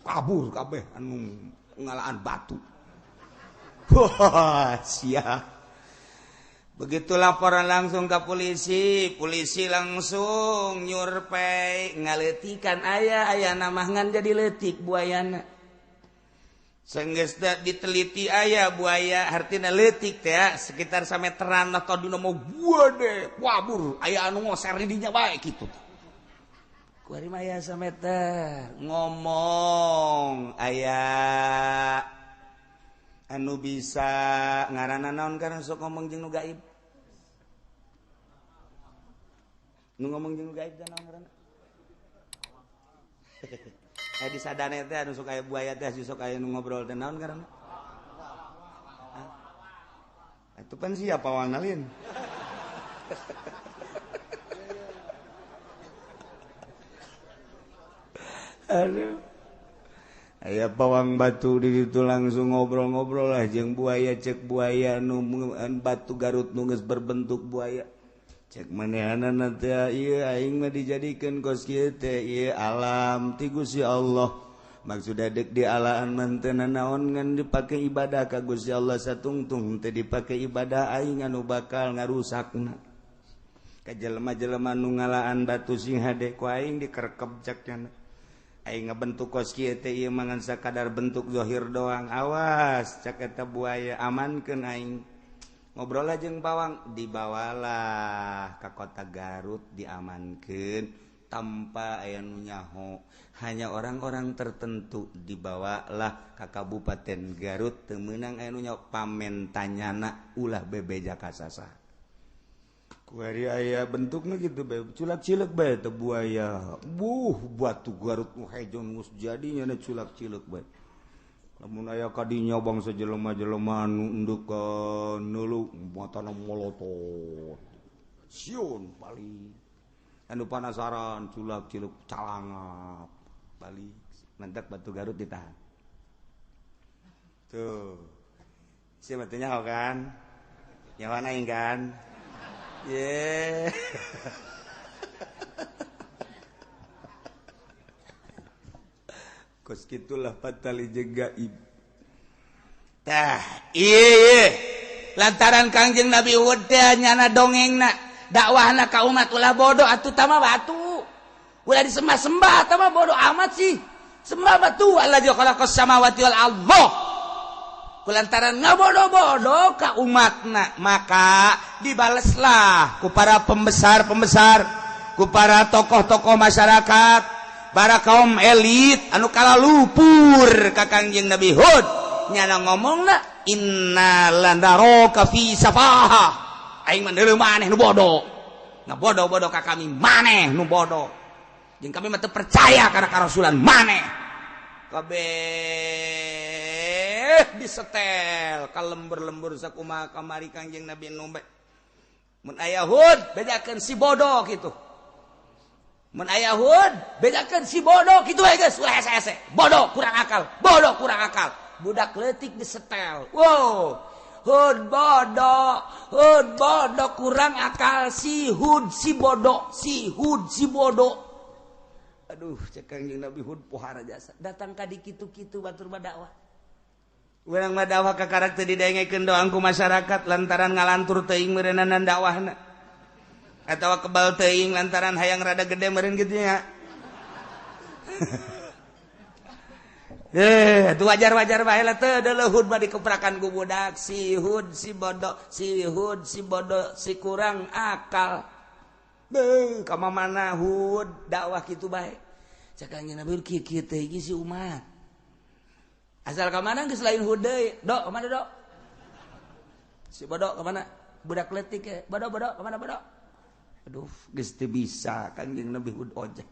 kabur kabeh anu ngalaan batu. Wah, siap. Begitu laporan langsung ke polisi, polisi langsung nyurpei ngaleutikan aya aya nama ngan jadi leutik buayana. Senggeus diteliti aya buaya hartina leutik teh sekitar sameteran atau dina mau gede kabur aya anu ngoser di dinya bae kitu. Kuari mah aya sameter ngomong aya anu bisa ngaranna naon karena sok ngomong jeung nu gaib. Nu ngomong jeung nu gaib teh naon ngaranna? Di sadane teh anu sok aya buaya teh sok aya nu ngobrol teh naon ngaranna? Itu pan siapa wanalin? Aduh. Aya pawang batu di ditu langsung ngobrol-ngobrol lah jeung buaya, cek buaya nu batu Garut nu geus berbentuk buaya. Cek manehanana teh ieu aing mah dijadikeun kos kieu teh ieu alam ti Gusti Allah. Maksudna deuk dialaan mah teu nanaon ngan dipake ibadah ka Gusti Allah satungtung teu dipake ibadah aing anu bakal ngarusakna. Ka jelema-jelema nu ngalaan batu sing hade ku aing dikerkep cek nya. Aing ngabentuk kos kieu teh ieu mah ngan sakadar bentuk zahir doang. Awas cek eta buaya amankeun aing. Ngobrol jeung pawang dibawalah ka kota Garut diamankeun tanpa aya nu nyaho. Hanya orang-orang tertentu dibawalah ka Kabupaten Garut teu meunang aya nu nyaho pamentanyana ulah bebeja ka sasah. Kuari aya bentukna gitu bae culak-cilek bae teh buaya. Buh batu Garut nu hejo geus jadi nya culak-cilek bae. Lamun aya kadinya bangsa jelema-jelema anu endeukeun neuleuh matana molotot. Sieun balik. Anu panasaran culak-cilek calangap balik. Mantak batu Garut ditahan. Tuh. Sia mah teu nyaho kan? Nyaho aing kan? Yeah. Kos kitulah patali jeung gaib. Tah, ieu lantaran Kangjeng Nabi Hud teh nyana dongengna, dakwahna ka umat ulah bodoh atuh tama batu. Ulah disembah-sembah tama bodoh amat sih. Sembah batu allazi khalaqas samawati wal ardh. Kulantaran ngabodoh-bodoh ka umatna, maka dibaleslah ku para pembesar-pembesar, ku para tokoh-tokoh masyarakat, para kaum elit anu kala lupur ka Kangjeng Nabi Hud. Nyana ngomongna inna lanaraka fi safaha. Aing mah deuleu maneh nu bodoh. Ngabodoh-bodoh ka kami maneh nu bodoh. Jeung kami mah teu percaya kana karasulan maneh. Kabeh disetel ka lembur-lembur sakumaha kamari Kangjeng Nabi nu mun aya Hud bejakeun si bodoh kitu. Mun aya Hud bejakeun si bodoh kitu we geus ulah hese-hese. Bodoh kurang akal, bodoh kurang akal. Budak leutik disetel. Wow, Hud bodoh kurang akal si Hud si bodoh, si Hud si bodoh. Aduh, cek Kangjeng Nabi Hud pohara jasa. Datang ka di kitu-kitu batur mah dakwah. Urang mah dakwah ka karak teu didengekeun doang ku masyarakat lantaran ngalantur teuing meureunana dakwahna. Atawa kebal teuing lantaran hayang rada gede meureun kitu nya. Itu wajar-wajar bae lah teu deuleuh Hud mah dikeprakan ku budak si Hud si bodoh, si Hud si bodoh, si kurang akal. Beuh, ka mana Hud dakwah kitu bae. Cek Kangjeng Nabi kieu kieu teh iki si umat. Asal ka mana geus lain Hud deui. Dok, ka mana dok? Si bodoh ka mana? Budak leutik ke. Bodoh, bodoh, ka mana bodoh? Aduh, geus teu bisa Kangjeng Nabi Hud ojek.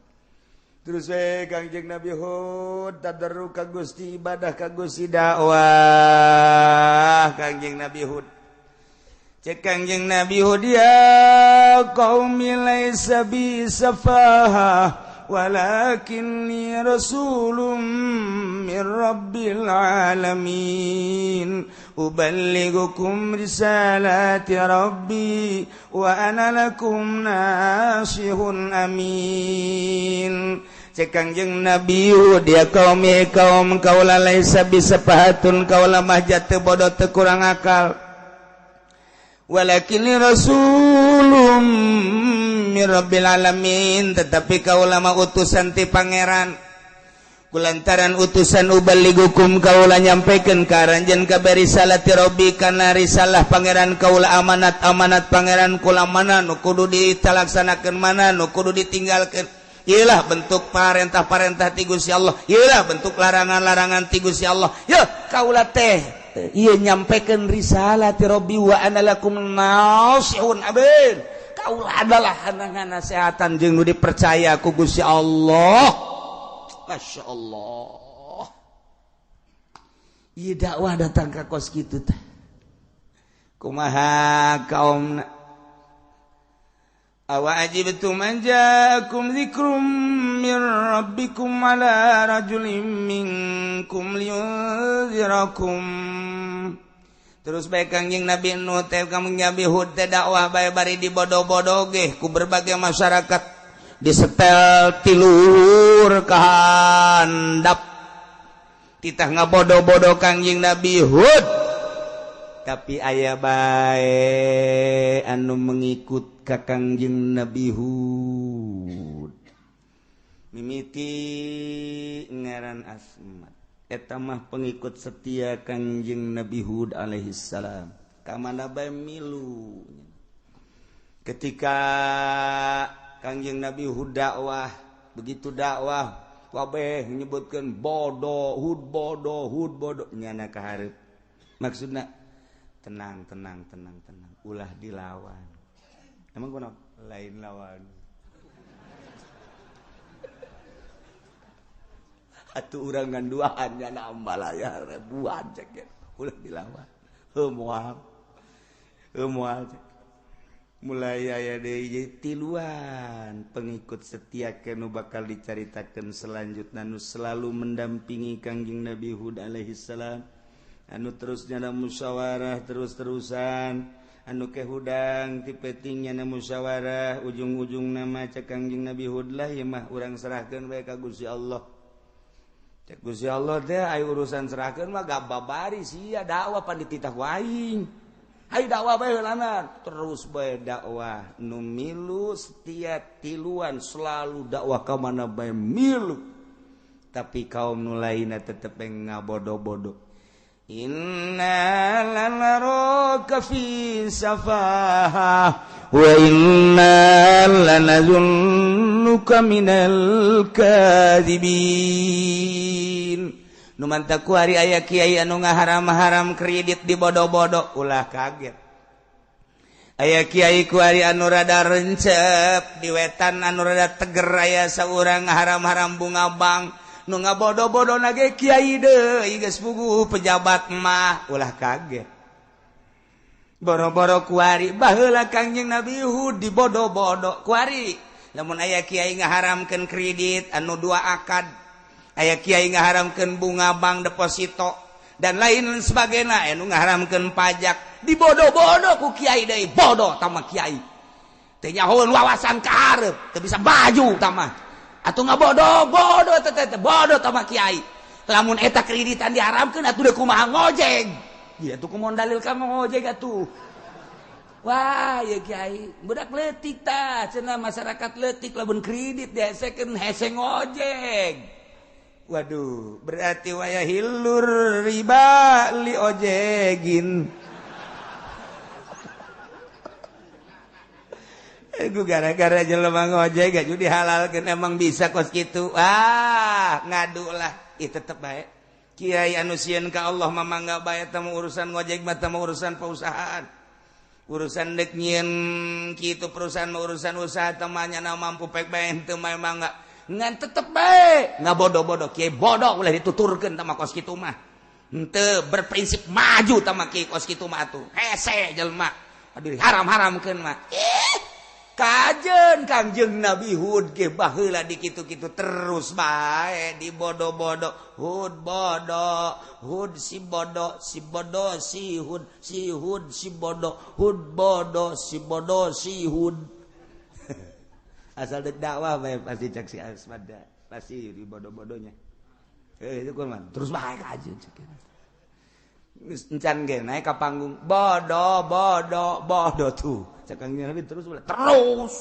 Terus we Kangjeng Nabi Hud tadarru ka Gusti, ibadah ka Gusti, dakwah Kangjeng Nabi Hud. Cek Kangjeng Nabi Hud, ya qaumi laisa bi safaha walakinni rasulun min rabbil alamin uballighukum risalati rabbi wa ana lakum nasihun amin. Cek Kangjeng Nabi Hud, ya kaum kaum kaula laisa bisafahatun, kaula mah jatuh bodoh teu kurang akal, walakinni rasulun min rabbil alamin, tetapi kaula mah utusan ti pangeran. Kulantaran utusan ubaligukum kaula nyampaikan ka aranjeun kabeh risalati rabbi kana risalah pangeran kaula, amanat-amanat pangeran kula mana nu kudu ditalaksanakeun, mana nu kudu ditinggalkeun. Iyalah bentuk parentah-parentah ti Gusti Allah, iyalah bentuk larangan-larangan ti Gusti Allah. Ya kaula teh ieu nyampaikan risalah ti rabbi wa ana lakum nasihun amin. Kaula adalah hanangan nasehatan jeung nu dipercaya ku Gusti Allah. Masya Allah. Ieu dakwah datang ka kos kitu teh. Kumaha kaumna? Awa ajibtum an ja'akum dzikrum min rabbikum ala rajulin minkum liyunzirakum. Terus bae Kangjeng Nabi Nuh teh Kangjeng Nabi Hud teh dakwah bae bari dibodoh-bodoh ge ku berbagai masyarakat, disetel tiluhur ka handap, titah ngabodoh-bodoh Kangjeng Nabi Hud. Tapi aya bae anu mengikut ka Kangjeng Nabi Hud. Mimiti ngaran Asmat, eta mah pengikut setia Kangjeng Nabi Hud alaihi salam. Ka mana bae milu. Ketika Kangjeng Nabi Hud dakwah, begitu dakwah kabeh menyebutkan bodoh Hud, bodoh Hud, bodoh, nyana ka hareup. Maksudna tenang, tenang, tenang, tenang, ulah dilawan. Emang kunaon? Lain lawan. Atuh urang ngan duaan nyana ambalaya ribuan cek ulah dilawan. Heuh moal. Heuh moal cek. Mulai aya deui tiluan pengikut setia nu bakal dicaritakeun selanjutna nu selalu mendampingi Kangjeng Nabi Hud alaihi salam, anu terus nyana musyawarah terus-terusan, anu kehudang ti peting nyana musyawarah, ujung-ujung nama cek Kangjeng Nabi Hud lah ieu mah urang serahkeun bae ka Gusti Allah. Cek Gusti Allah teh aya urusan serahkeun mah gababari sia dakwah pan dititah ku aing. Ayo dakwah bae heulana, terus bae dakwah nu milu setia tiluan selalu dakwah ka mana bae milu. Tapi kaum nu lainna tetep ngabodoh-bodoh. Inna lanaraka fi safaha wa inna lanazunnuka minal kadhibin. Nu mantaku hari aya kiai anu ngaharam-haram kredit di bodoh-bodoh, ulah kaget. Aya kiai ku hari anu rada rencep di wetan anu rada teger aya saurang ngaharam-haram bunga bank, nu ngabodoh-bodoh nage kiai deui geus puguh pejabat mah, ulah kaget. Boro-boro kuari baheula Kangjeng Nabi Hud dibodoh-bodoh kuari. Lamun aya kiai ngaharamkeun kredit anu dua akad, aya kiai ngaharamkeun bunga bank deposito dan lain sebagainya, anu ngaharamkeun pajak dibodoh-bodoh ku kiai deui, bodoh tama kiai. Teu nyahoeun wawasan ka hareup, teu bisa baju tama. Atuh ngabodoh, bodoh teh teh bodoh tama kiai. Lamun eta kreditan diharamkeun atuh deui kumaha ngojek. Ieu atuh kumaha dalil ka ngojek atuh. Wah, ya kiai, budak leutik tah, cenah masyarakat leutik lamun kredit diesekeun hese ngojek. Waduh, berarti waya hilur riba li ojegin. Gue gara-gara jelema ngojek gak jadi dihalalkeun, emang bisa kos kitu. Ah, ngadu lah. Ih tetep bae. Kiai anu sieun ka Allah mah mangga bae temu urusan ngojek mah temu urusan perusahaan. Urusan dek nyieun kitu perusahaan mah urusan usaha temannya na mampu pek bae henteu mah mangga. Ngan tetep bae ngabodoh-bodoh kiai bodoh ulah dituturkeun tah mah kos kitu mah. Henteu berprinsip maju tah mah kiai kos kitu mah atuh. Hese jelema. Aduh haram-haramkeun mah. Kajen Kangjeng Nabi Hud ge baheula di kitu-kitu terus bae dibodoh-bodoh. Hud bodoh, Hud si bodoh, si bodoh si Hud, si Hud si bodoh, Hud bodoh, si bodoh si Hud. Asal dakwah bae pasti cek si Asmada, pasti dibodoh-bodohnya. Itu kumaha? Terus bae kajen cek. Encan ge naik ka panggung, bodoh, bodoh, bodoh tuh. Cek Kangjeng Nabi terus terus.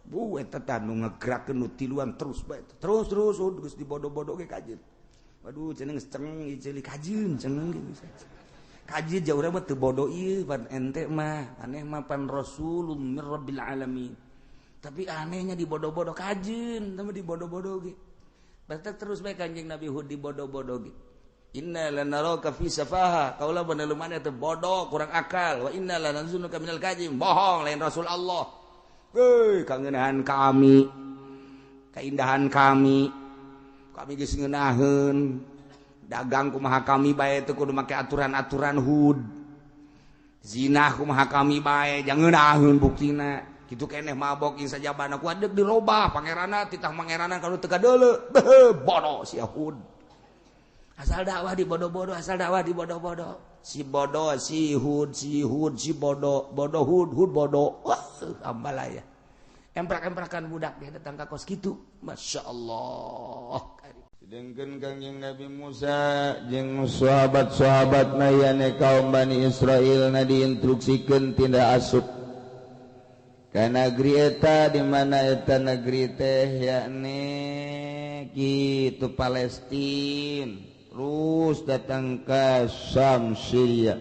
Bu eta tah nu ngegerakeun nu tiluan terus bae. Terus terus geus dibodoh-bodoh ge kajeun. Waduh cenah geus ceng ieu ceuli kajeun cenah geus. Kajeun jauh urang mah teu bodoh ieu pan ente mah, aneh mah pan rasulun mir rabbil alamin. Tapi anehnya dibodoh-bodoh kajeun, tah dibodoh-bodoh ge. Batak terus bae Kangjeng Nabi Hud dibodoh-bodoh ge. Inna lanaraka fi safaha, kaula bener mana teh bodoh, kurang akal. Wa inna lanazunnuka minal kadzib, bohong lain Rasul Allah. Heuy, kangenahan kami, keindahan kami. Kami geus ngeunaheun. Dagang kumaha kami bae teu kudu make aturan-aturan Hud. Zina kumaha kami bae jangan ngeunaheun buktina. Kitu keneh mabok jeung sajabana ku adeuk dirobah pangeranna titah pangeranna kalau teu kadeuleu. Bodoh si Hud. Asal dakwah di bodoh-bodoh, asal dakwah di bodoh-bodoh. Si bodoh, si Hud, si Hud, si bodoh, bodoh Hud, Hud bodoh. Wah, ambalaya. Emprak-emprakan budak dia datang ka kos kitu. Masya Allah. Sedangkan Kangjeng Nabi Musa jeung sahabat-sahabat mayane kaum Bani Israel na diinstruksikeun tindak asup ka negeri eta di mana eta negeri teh yakni kitu Palestina. Terus datang ke Syam Syria.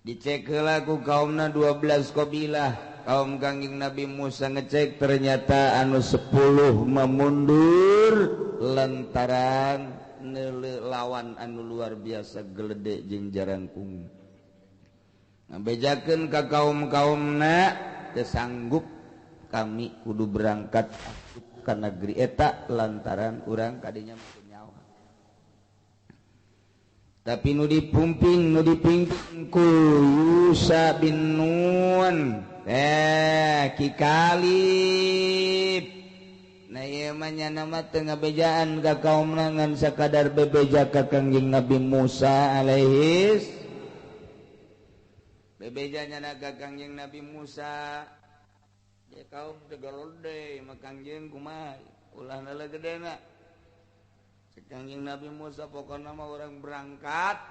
Dicek heula ku kaumna 12 kabilah. Kaum Kangjeng Nabi Musa ngecek ternyata anu 10 memundur lantaran neuleuh lawan anu luar biasa gelede jeung jarangkung. Ngabejakeun ka kaum-kaumna teu sanggup kami kudu berangkat ka negeri eta lantaran urang kadinya. Tapi nu dipumping nu dipimpin ku Yusa bin Nun Ki Kalib. Nah ieu mah nya mah teu ngabejaan ka kaumna ngan sakadar bebeja ka Kangjeng Nabi Musa alaihis. Bebeja nya ka Kangjeng Nabi Musa. Ye kaum teu galode mah Kangjeng kumaha ulah nala gedena. Kangjeng Nabi Musa pokokna mah orang berangkat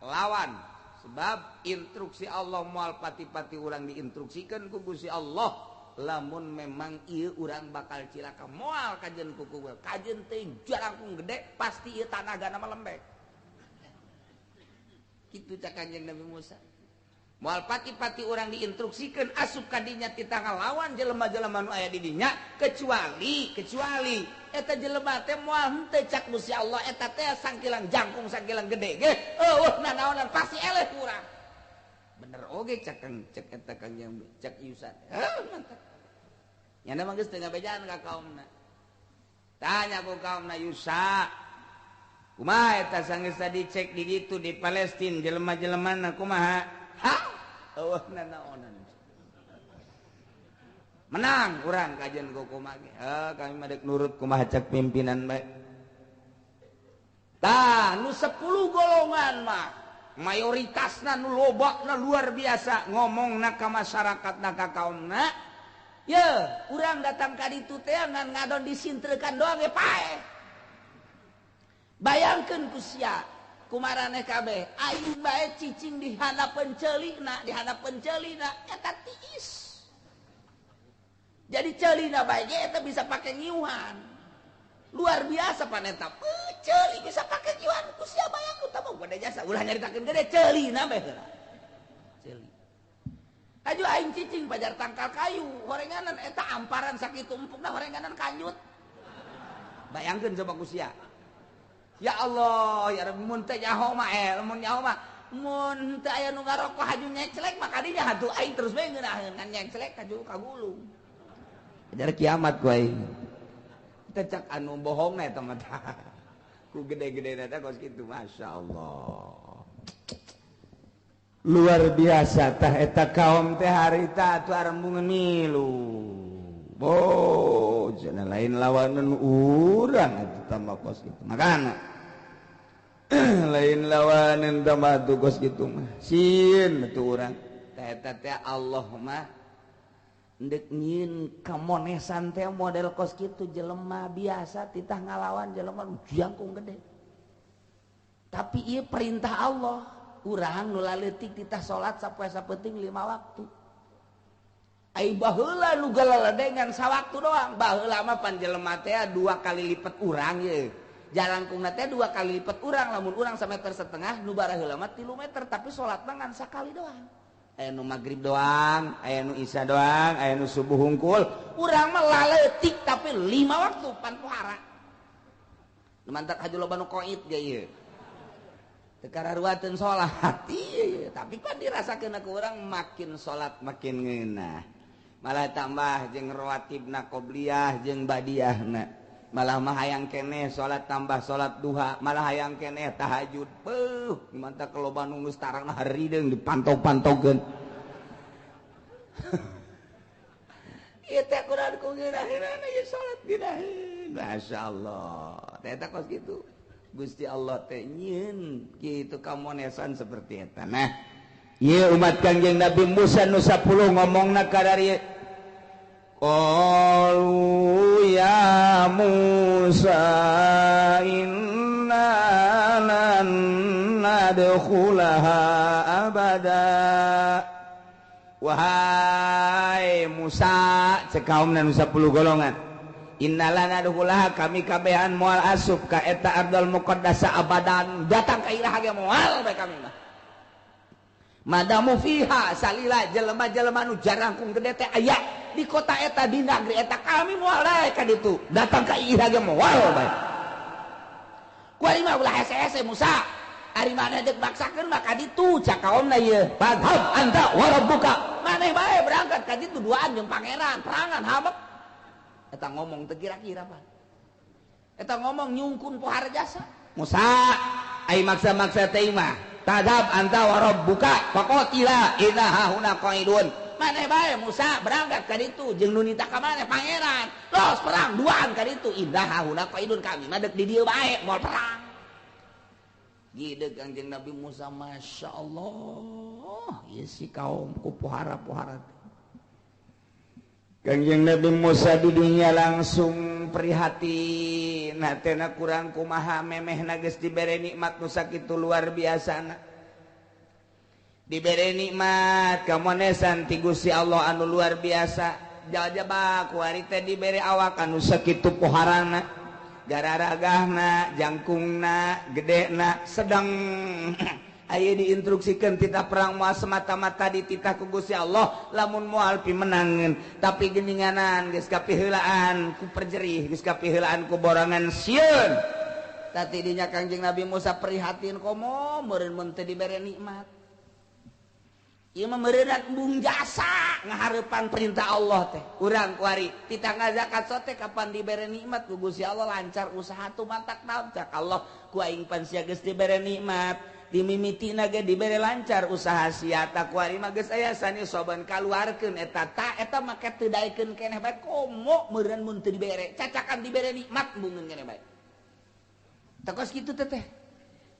lawan sebab instruksi Allah moal pati-pati urang diinstruksikan ku Gusti Allah lamun memang ieu urang bakal cilaka moal kajeun ku kajeun teh jarangkung gede pasti ieu tanagana mah lembek kitu cak Kangjeng Nabi Musa moal pati-pati urang diinstruksikan asup kadinya titah ngalawan jelema-jelema nu aya di dinya kecuali eta jelema teh moal henteu cak Gusti Allah eta teh sangkilang jangkung sangkilang gede ge eueuh nanaonan pasti eleh urang bener oge cak kang cek eta kang yang cak Yusa heuh mantap nya mah geus teu ngabejaan ka kaumna tanya ku kaumna Yusa kumaha eta sanggeus tadi cek di ditu di Palestina jelema-jelemana kumaha ha eueuh nanaonan menang urang kajian ku kumaha ge kami mah deuk nurut kumaha cek pimpinan bae tah nu 10 golongan mah mayoritasna nu lobakna luar biasa ngomongna ka masyarakatna ka kaumna ye urang datang ka ditu teh ngan ngadon disintrekan doang ge paeh bayangkeun ku sia kumaraneh kabeh aing bae cicing di handapeun ceulina di handapeun ceulina eta tiis. Jadi ceulina bae ge eta bisa pake nyiuhan. Luar biasa paneta. Ceuli bisa pake nyiuhan ku sia bayangkeun tah mah gede jasa ulah nyaritakeun gede ceulina bae heula. Ceuli. Aju aing cicing pajar tangkal kayu horenganan eta amparan sakitu empukna horenganan kanjut. Bayangkeun coba ku sia. Ya Allah, ya Rabbi mun teh nyaho mah mun nyaho mah mun teu aya nu ngarokok haju nyeclek mah kadinya hatuh aing terus bae ngeunaheun ngan nyeclek haju kagulung. Ajar kiamat ku aing. Teh cak anu bohongna eta mah. Ku gede-gede eta kos kitu, masyaallah. Luar biasa tah eta kaum teh harita atuh arembungan milu. Bo, cenah lain lawanan urang atuh tambah kos kitu. Makana lain lawanan tambah atuh kos kitu mah. Sieun atuh urang. Tah eta teh Allah mah ndek nyieun kamonesan teh model kos kitu jelema biasa titah ngalawan jelema jangkung gede. Tapi ieu perintah Allah, urang nu laleutik titah salat sapoe sapenting 5 waktu. Ai baheula nu galaladengan sawaktu doang. Baheula mah pan jelema teh 2 kali lipat urang ye. Jalangkungna teh 2 kali lipat urang, lamun urang 1,5 meter nu baraheula mah 3 meter, tapi salatna ngan sakali doang. Aya nu magrib doang, aya nu isya doang, aya nu subuh hungkul. Urang mah laleutik tapi 5 waktu pan pohara. Nu mantak haju loba nu koit ge ieu. Teu kararuateun salat ieu, tapi pan dirasakeun ku urang makin salat makin ngeunah. Malah tambah jeung rawatibna qobliyah jeung badiahna. Malah mah hayang keneh salat tambah salat duha, malah hayang keneh tahajud. Beuh, mantap loba nu geus tarangna harideung dipantau-pantaukeun. Ieu teh kurang ku ngeunah-ngeunahna ieu salat ngeunaheun. Masyaallah. Teh eta kos kitu. Gusti Allah teh nyieun kitu kamonesan seperti eta. Nah, ieu umat Kangjeng Nabi Musa nu 10 ngomongna ka dari qalu ya Musa inna lan nadkhulaha abada. Wahai Musa, cek kaumna nu 10 golongan, inna lan nadkhulaha kami kabehan moal asup ka eta ardal muqaddasa abadan, datang ka iraha ge moal bae kami mah. Madamu fiha salila jelema-jelema nu jarangkung gede teh aya di kota eta di negeri eta kami moal bae ka ditu, datang ka iraha ge moal bae. Kuari mah ulah hese-hese Musa, ari maneh deuk maksakeun mah ka ditu cak kaomna ieu. Fadhab anta wa rabbuka, maneh bae berangkat ka ditu duaan jeung pangeran, perangan hamek. Eta ngomong teu kira-kira pan. Eta ngomong nyungkun pohara jasa. Musa ai maksa-maksa teh mah. Tadab anta wa rabbuka faqatila inna huna qaidun. Maneh bae Musa berangkat ka ditu jeung nu nita ka maneh pangeran. Los perang duaan ka ditu inna huna qaidun, kami mah deuk di dieu bae moal perang. Gideg Kangjeng Nabi Musa masyaallah, ieu si kaum ku pohara-pohara. Kangjeng Nabi Musa di dunia langsung prihatin, hatena kurang kumaha memehna geus dibere nikmat nu sakitu luar biasana. Dibere nikmat kamonesan ti Gusti Allah anu luar biasa. Jajaba kuari teh dibere awak anu sakitu poharana, gararagahna, jangkungna, gedena, sedang aya diinstruksikan titah perang moal semata-mata dititah ku Gusti Allah lamun moal pimenangeun, tapi geninganan geus kapiheulaan ku perjerih, geus kapiheulaan ku borongan sieun. Tadi dinya Kangjeng Nabi Musa prihatin komo meureun mun teu dibere nikmat. Ieu mah meureunna embung jasa ngahareupan perintah Allah teh. Urang kuari titah ngazakat sote kapan dibere nikmat ku Gusti Allah lancar usaha tu mantak naon cak Allah ku aing pan sia geus dibere nikmat. Dimimitina ge dibere lancar usaha sia ta kuari mah geus aya sani soban kaluarkeun eta ta eta make teu daekeun keneh bae komo meureun mun teu dibere cacakan dibere nikmat embungeun keneh bae teh kos kitu teh teh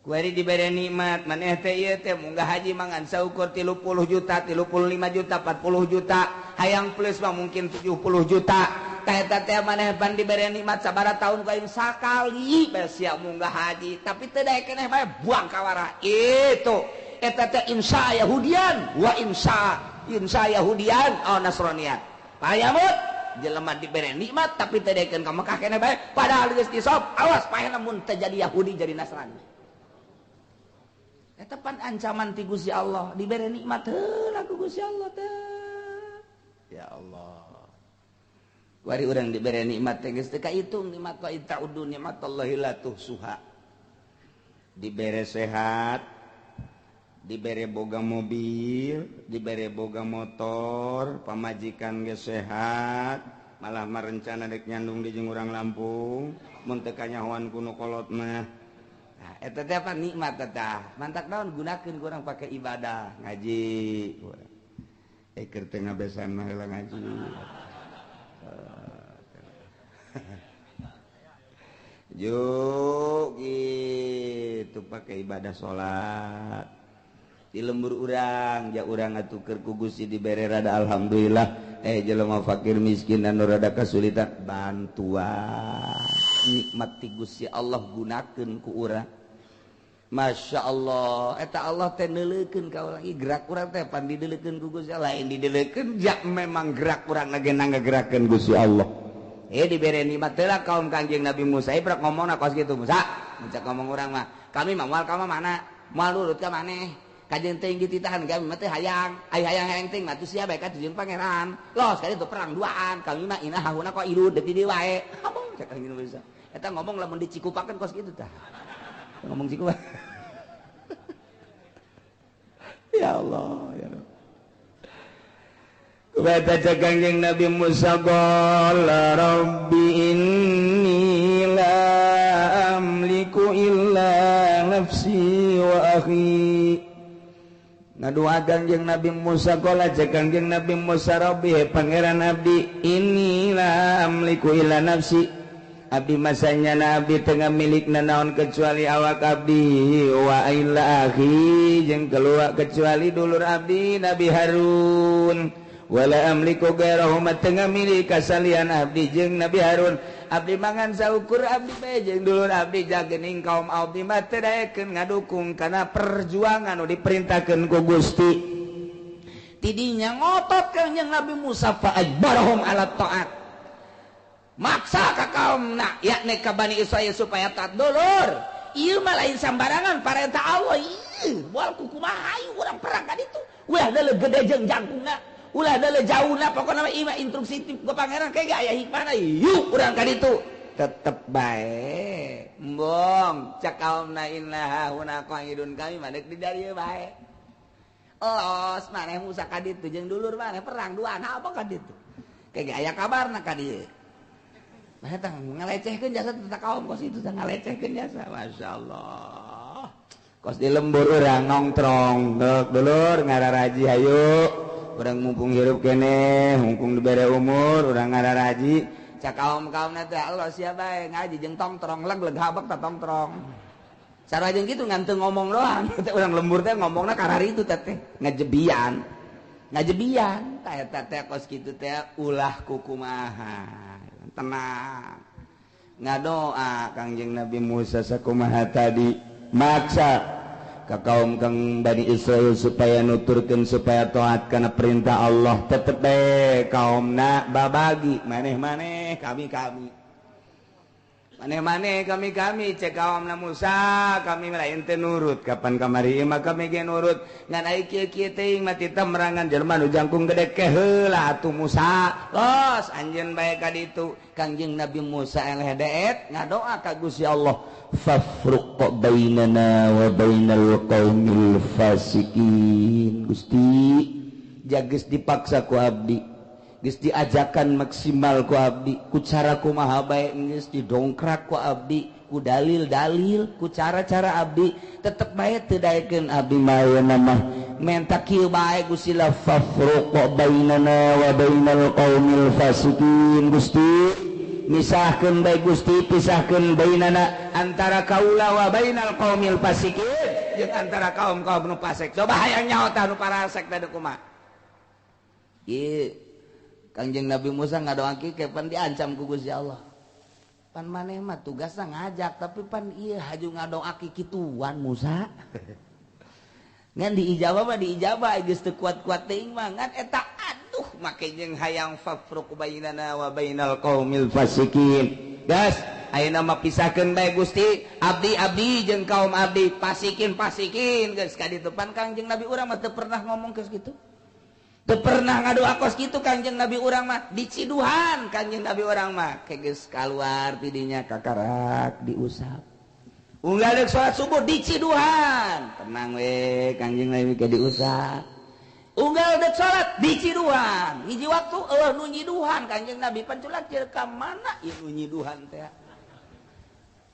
kuari dibere nikmat maneh teh ieu teh munggah haji mangan saukur 30 juta 35 juta 40 juta hayang plus mah mungkin 70 juta eta teh maneh pan dibere nikmat sabaraha tahun ku aing sakali bae sia munggah haji tapi teu daek keneh bae buang kawara itu eta teh insya Yahudian wa insya insya Yahudian au Nasranian payamut jelema dibere nikmat tapi teu daekeun ka Mekah keneh bae padahal geus disop awas paehna mun teu jadi Yahudi jadi Nasrani eta pan ancaman ti Gusti Allah dibere nikmat heula ku Gusti Allah teh ya Allah. Wari urang dibere nikmat teh geus teu kahitung nikmat wa ta'udu nikmatallahi la tuhsuha. Dibere sehat, dibere boga mobil, dibere boga motor, pamajikan geus sehat, Malah merencana dek nyandung di jeung urang Lampung mun teu kanyahoan ku nu kolot mah. Nah, eta teh apa nikmat eta. Mantak naon gunakeun ku urang pake ibadah, ngaji. Keur teu ngabesan mah heula ngaji. Juk gitu pakai ibadah salat di lembur urang ja urang atuh keur ku Gusti dibere rada alhamdulillah jelema fakir miskin anu rada kasulitan bantuan nikmat ti Gusti Allah gunakeun ku urang. Masya Allah eta Allah teh neuleukeun ka urang gerak urang teh pan dideulekeun ku Gusti Allah lain dideulekeun ja memang gerak urang lagi ngagerakeun Gusti Allah. Dibere nikmat teh kaum Kangjeng Nabi Musa prak ngomongna kos kitu Musa mencak ngomong urang mah kami mah moal ka mana moal nurut ka maneh kajeun teuing dititahan kami mah teh hayang ai hayang-hayang teuing mah sia bae ka jeung pangeran los kali itu perang duaan kami mah inah hahuna kok ilud deui di wae abong cak Kangjeng Nabi Musa eta ngomong lamun dicikupakeun kos kitu tah ngomong cikupa. Ya Allah ya Rabb. Kata Kangjeng Nabi Musa qala rabbi inni la amliku illa nafsi wa akhi. Ngadua Kangjeng Nabi Musa qala Kangjeng Nabi Musa rabbi pangeran abdi inni la amliku illa nafsi. Abdi masanya nabi tengah milik nanaon kecuali awak abdi wa illa akhi jeung keluar kecuali dulur abdi Nabi Harun. Wala amliku gairahu tengah milik kasalian abdi jeung Nabi Harun. Abdi mangan saukur abdi bae jeung dulur abdi jagening kaum abdi mah teu daekeun ngadukung kana perjuangan nu diperintahkeun ku Gusti. Tidinya ngotot Kangjeng Nabi Musa fa ajbarahum ala taat. Maksa ka kaumna yakni ka Bani Israil supaya taat dulur. Ieu mah lain sambarangan parentah Allah ieu moal kukumaha ieu urang perang ka ditu. Ulah deuleu gede jeung jangkungna. Ulah deuleu jauhna pokona mah ieu mah instruksi ti pangeran kayak aya hikmahna yuk urang ka ditu. Tetep bae. Embong cak kaumna inna huna qaidun kami mah deuk di dieu bae. Los maneh Musa ka ditu jeung dulur maneh perang duaan apa ka ditu. Kayak aya kabarna ka dieu. Nah eta ngalecehkeun jasa teh kaum kos itu teh ngalecehkeun jasa. Masyaallah. Kos di lembur urang nongtrong deuk dulur ngararaji hayu. Urang mumpung hirup keneh, mumpung dibere umur, urang ngararaji. Cak kaum-kaumna teh Allah sia bae ngaji jeung tongtrong leg-leg habek tah tongtrong. Sarua jeung kitu ngan teu ngomong doang. Teh urang lembur teh ngomongna karari itu teh ngajebian. Ngajebian tah eta teh kos kitu teh ulah kukumaha. Tenang. Ngadoa Kangjeng Nabi Musa sakumaha tadi maksa ka kaum kang Bani Israil supaya nuturkeun supaya taat kana perintah Allah. Tetep bae kaumna babagi maneh-maneh kami-kami. Maneh-maneh kami-kami cek kaumna Musa kami lain teu nurut kapan kamari mah kami ge nurut ngan ai kieu-kieu teuing mah titah merangan jelema nu jangkung gede ke heula atuh Musa los anjeun bae ka ditu. Kangjeng Nabi Musa eleh deet ngadoa ka Gusti Allah fafruq bainana wa bainal qaumil fasikin. Gusti jageus dipaksa ku abdi geus diajakan maksimal ku abdi ku cara kumaha bae geus didongkrak ku abdi ku dalil-dalil ku cara-cara abdi tetep bae teu daekeun abdi mah mah menta kieu bae Gusti la fafruq bainana wa bainal qaumil fasikin. Gusti misahkeun bae Gusti pisahkeun bainana antara kaula wa bainal qaumil fasikin jeung antara kaum-kaum nu fasik. Coba hayang nyaho tah nu parasek teh kumaha ieu. Kangjeng Nabi Musa ngadoa kieu pan diancam ku Gusti Allah. Pan maneh mah tugasna ngajak tapi pan ieu haju ngadoa kituan Musa. Ngan diijabah mah diijabah geus teu kuat-kuat teuing mah ngan eta aduh make jeung hayang fafruq bainana wa bainal qaumil fasikin. Gas ayeuna mah pisahkeun bae Gusti abdi-abdi jeung kaum abdi pasikin-pasikin geus ka ditu pan Kangjeng Nabi urang mah teu pernah ngomong geus kitu. Teu pernah ngadoa kos kitu Kangjeng Nabi urang mah diciduhan Kangjeng Nabi urang mah geus kaluar tidinya kakarak diusap. Unggal deuk salat subuh diciduhan. Tenang we Kangjeng Nabi ke diusap. Unggal dek salat diciduhan. Hiji waktu eueuh nu nyiduhan Kanjeng Nabi panculak jeung ka mana ieu nu nyiduhan teh.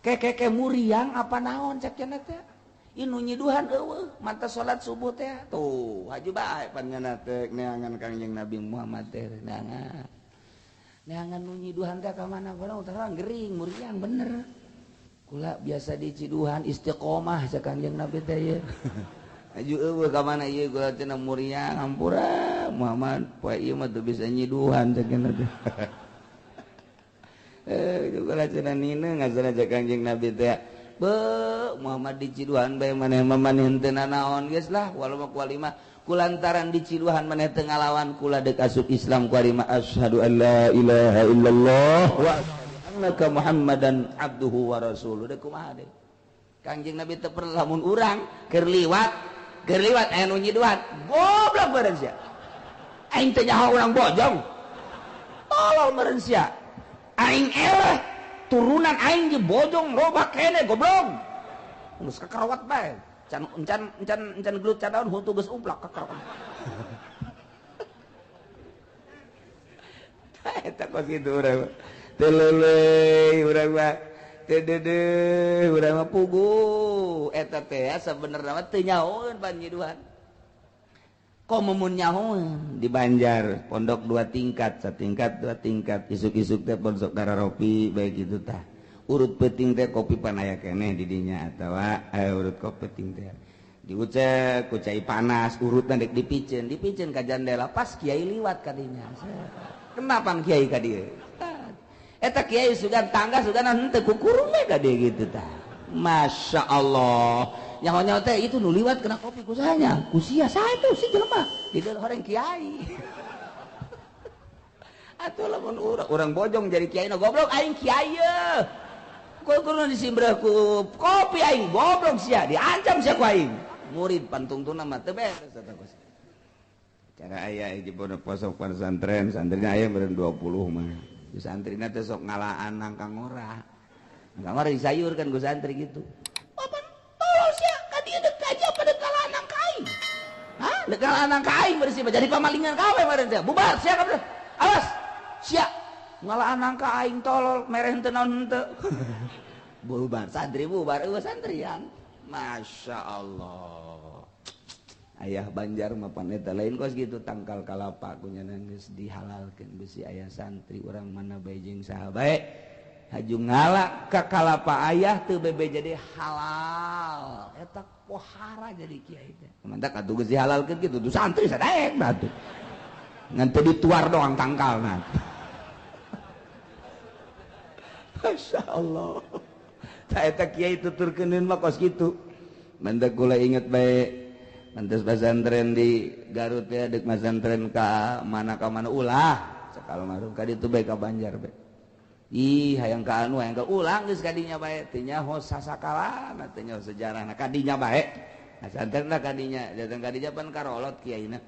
Kekeke muriang apa naon cek cenah teh. Ieu nu nyiduhan eueuh manta salat subuh teh. Tuh haju bae panjenengan teh neangan Kanjeng Nabi Muhammad teh neangan. Neangan nu nyiduhan teh ka mana barang terang gering muriang bener. Kula biasa diciduhan istiqomah cek Kanjeng Nabi teh ieu. Aju eueuh ka mana ieu kula cenah muriang hampura Muhammad poe ieu mah teu bisa nyiduhan cek cenah teh. Kula cenah nina ngasana cek Kanjeng Nabi teh. Beuh Muhammad diciduhan bae maneh mah maneh henteu nanaon geus lah walau mah kualima kulantaran diciduhan maneh teu ngalawan kula deuk asup Islam kualima asyhadu an la ilaha illallah wa asyhadu annaka Muhammadan abduhu wa rasuluh. Deuk kumaha deui Kanjeng Nabi teu perlu lamun urang keur liwat Gerliwat aya nu nyiduhan goblok meureun sia. Aing teh nyaho urang bojong. Tolol meureun sia. Aing eleh turunan aing di bojong loba kene goblok. Geus kakarawat bae. Can encan encan encan gelut cadaun huntu geus uplak kakarawat. Eta kos kitu urang. Teu leuleuy urang mah. Teu deudeuh urang mah puguh. Eta teh sabenerna mah teu nyahoeun panyiduhan. Komo mun nyahoeun di Banjar pondok 2 tingkat, satingkat 2 tingkat, isuk-isuk teh pondok kararopi bae kitu tah. Urut peuting teh kopi pan aya keneh di dinya atawa urut kopi peuting teh. Diucek ku cai panas, urutna dek dipiceun, dipiceun ka jandela pas kiai liwat ka dinya. Kenapa kiai ka dieu? Eta kiai sugan tangga sugan henteu kukurung we ka dieu kitu tah. Masya Allah. Nyaho-nyaho teh itu nu liwat kena kopi ku sahanya. Ku sia saha itu si jelema di dalam horeng kiai. Atuh lamun urang bojong jadi kiai na goblok aing kiai ye. Kukurung disimbreh ku kopi aing goblok sia diancam sia ku aing. Murid pantungtuna mah teu beres eta kos. Cara aya hiji pondok posok pesantren, santrina aya meureun 20 mah. Di santrina teh sok ngalaan nangka ngora. Nangka ngora disayurkan ku santri gitu. Papan tolol sia ka dieu deuk kaji apa deuk kalaan nangka aing. Hah? Deuk kalaan nangka aing bersih jadi pamalingan kawe meureun teh. Bubar sia kabeh. Awas sia ngalaan nangka aing tolol mere henteu naon henteu. Bubar santri bubar eueuh santrian. Masya Allah. Ayah Banjar mah pan eta lain kos gitu tangkal kalapa ku nya geus dihalalkeun besi ayah santri urang mana bae jeung saha bae haju ngala ka kalapa ayah teu bebe jadi halal eta pohara jadi kiai teh mantak atuh geus dihalalkeun kitu tuh santri sadaek atuh ngan teu dituar doang tangkalna. Masya Allah. Ta eta kiai tuturkeuneun mah kos kitu mantak kula inget bae mantas pesantren di Garut ya dek pesantren ka mana ulah sakalo marhum ka ditu bae ka Banjar bae ih hayang ka anu hayang ka ulang geus kadinya bae teu nyaho sasakalana teu nyaho sejarahna kadinya bae pesantrenna kadinya datang kadinya pan karolot kiaina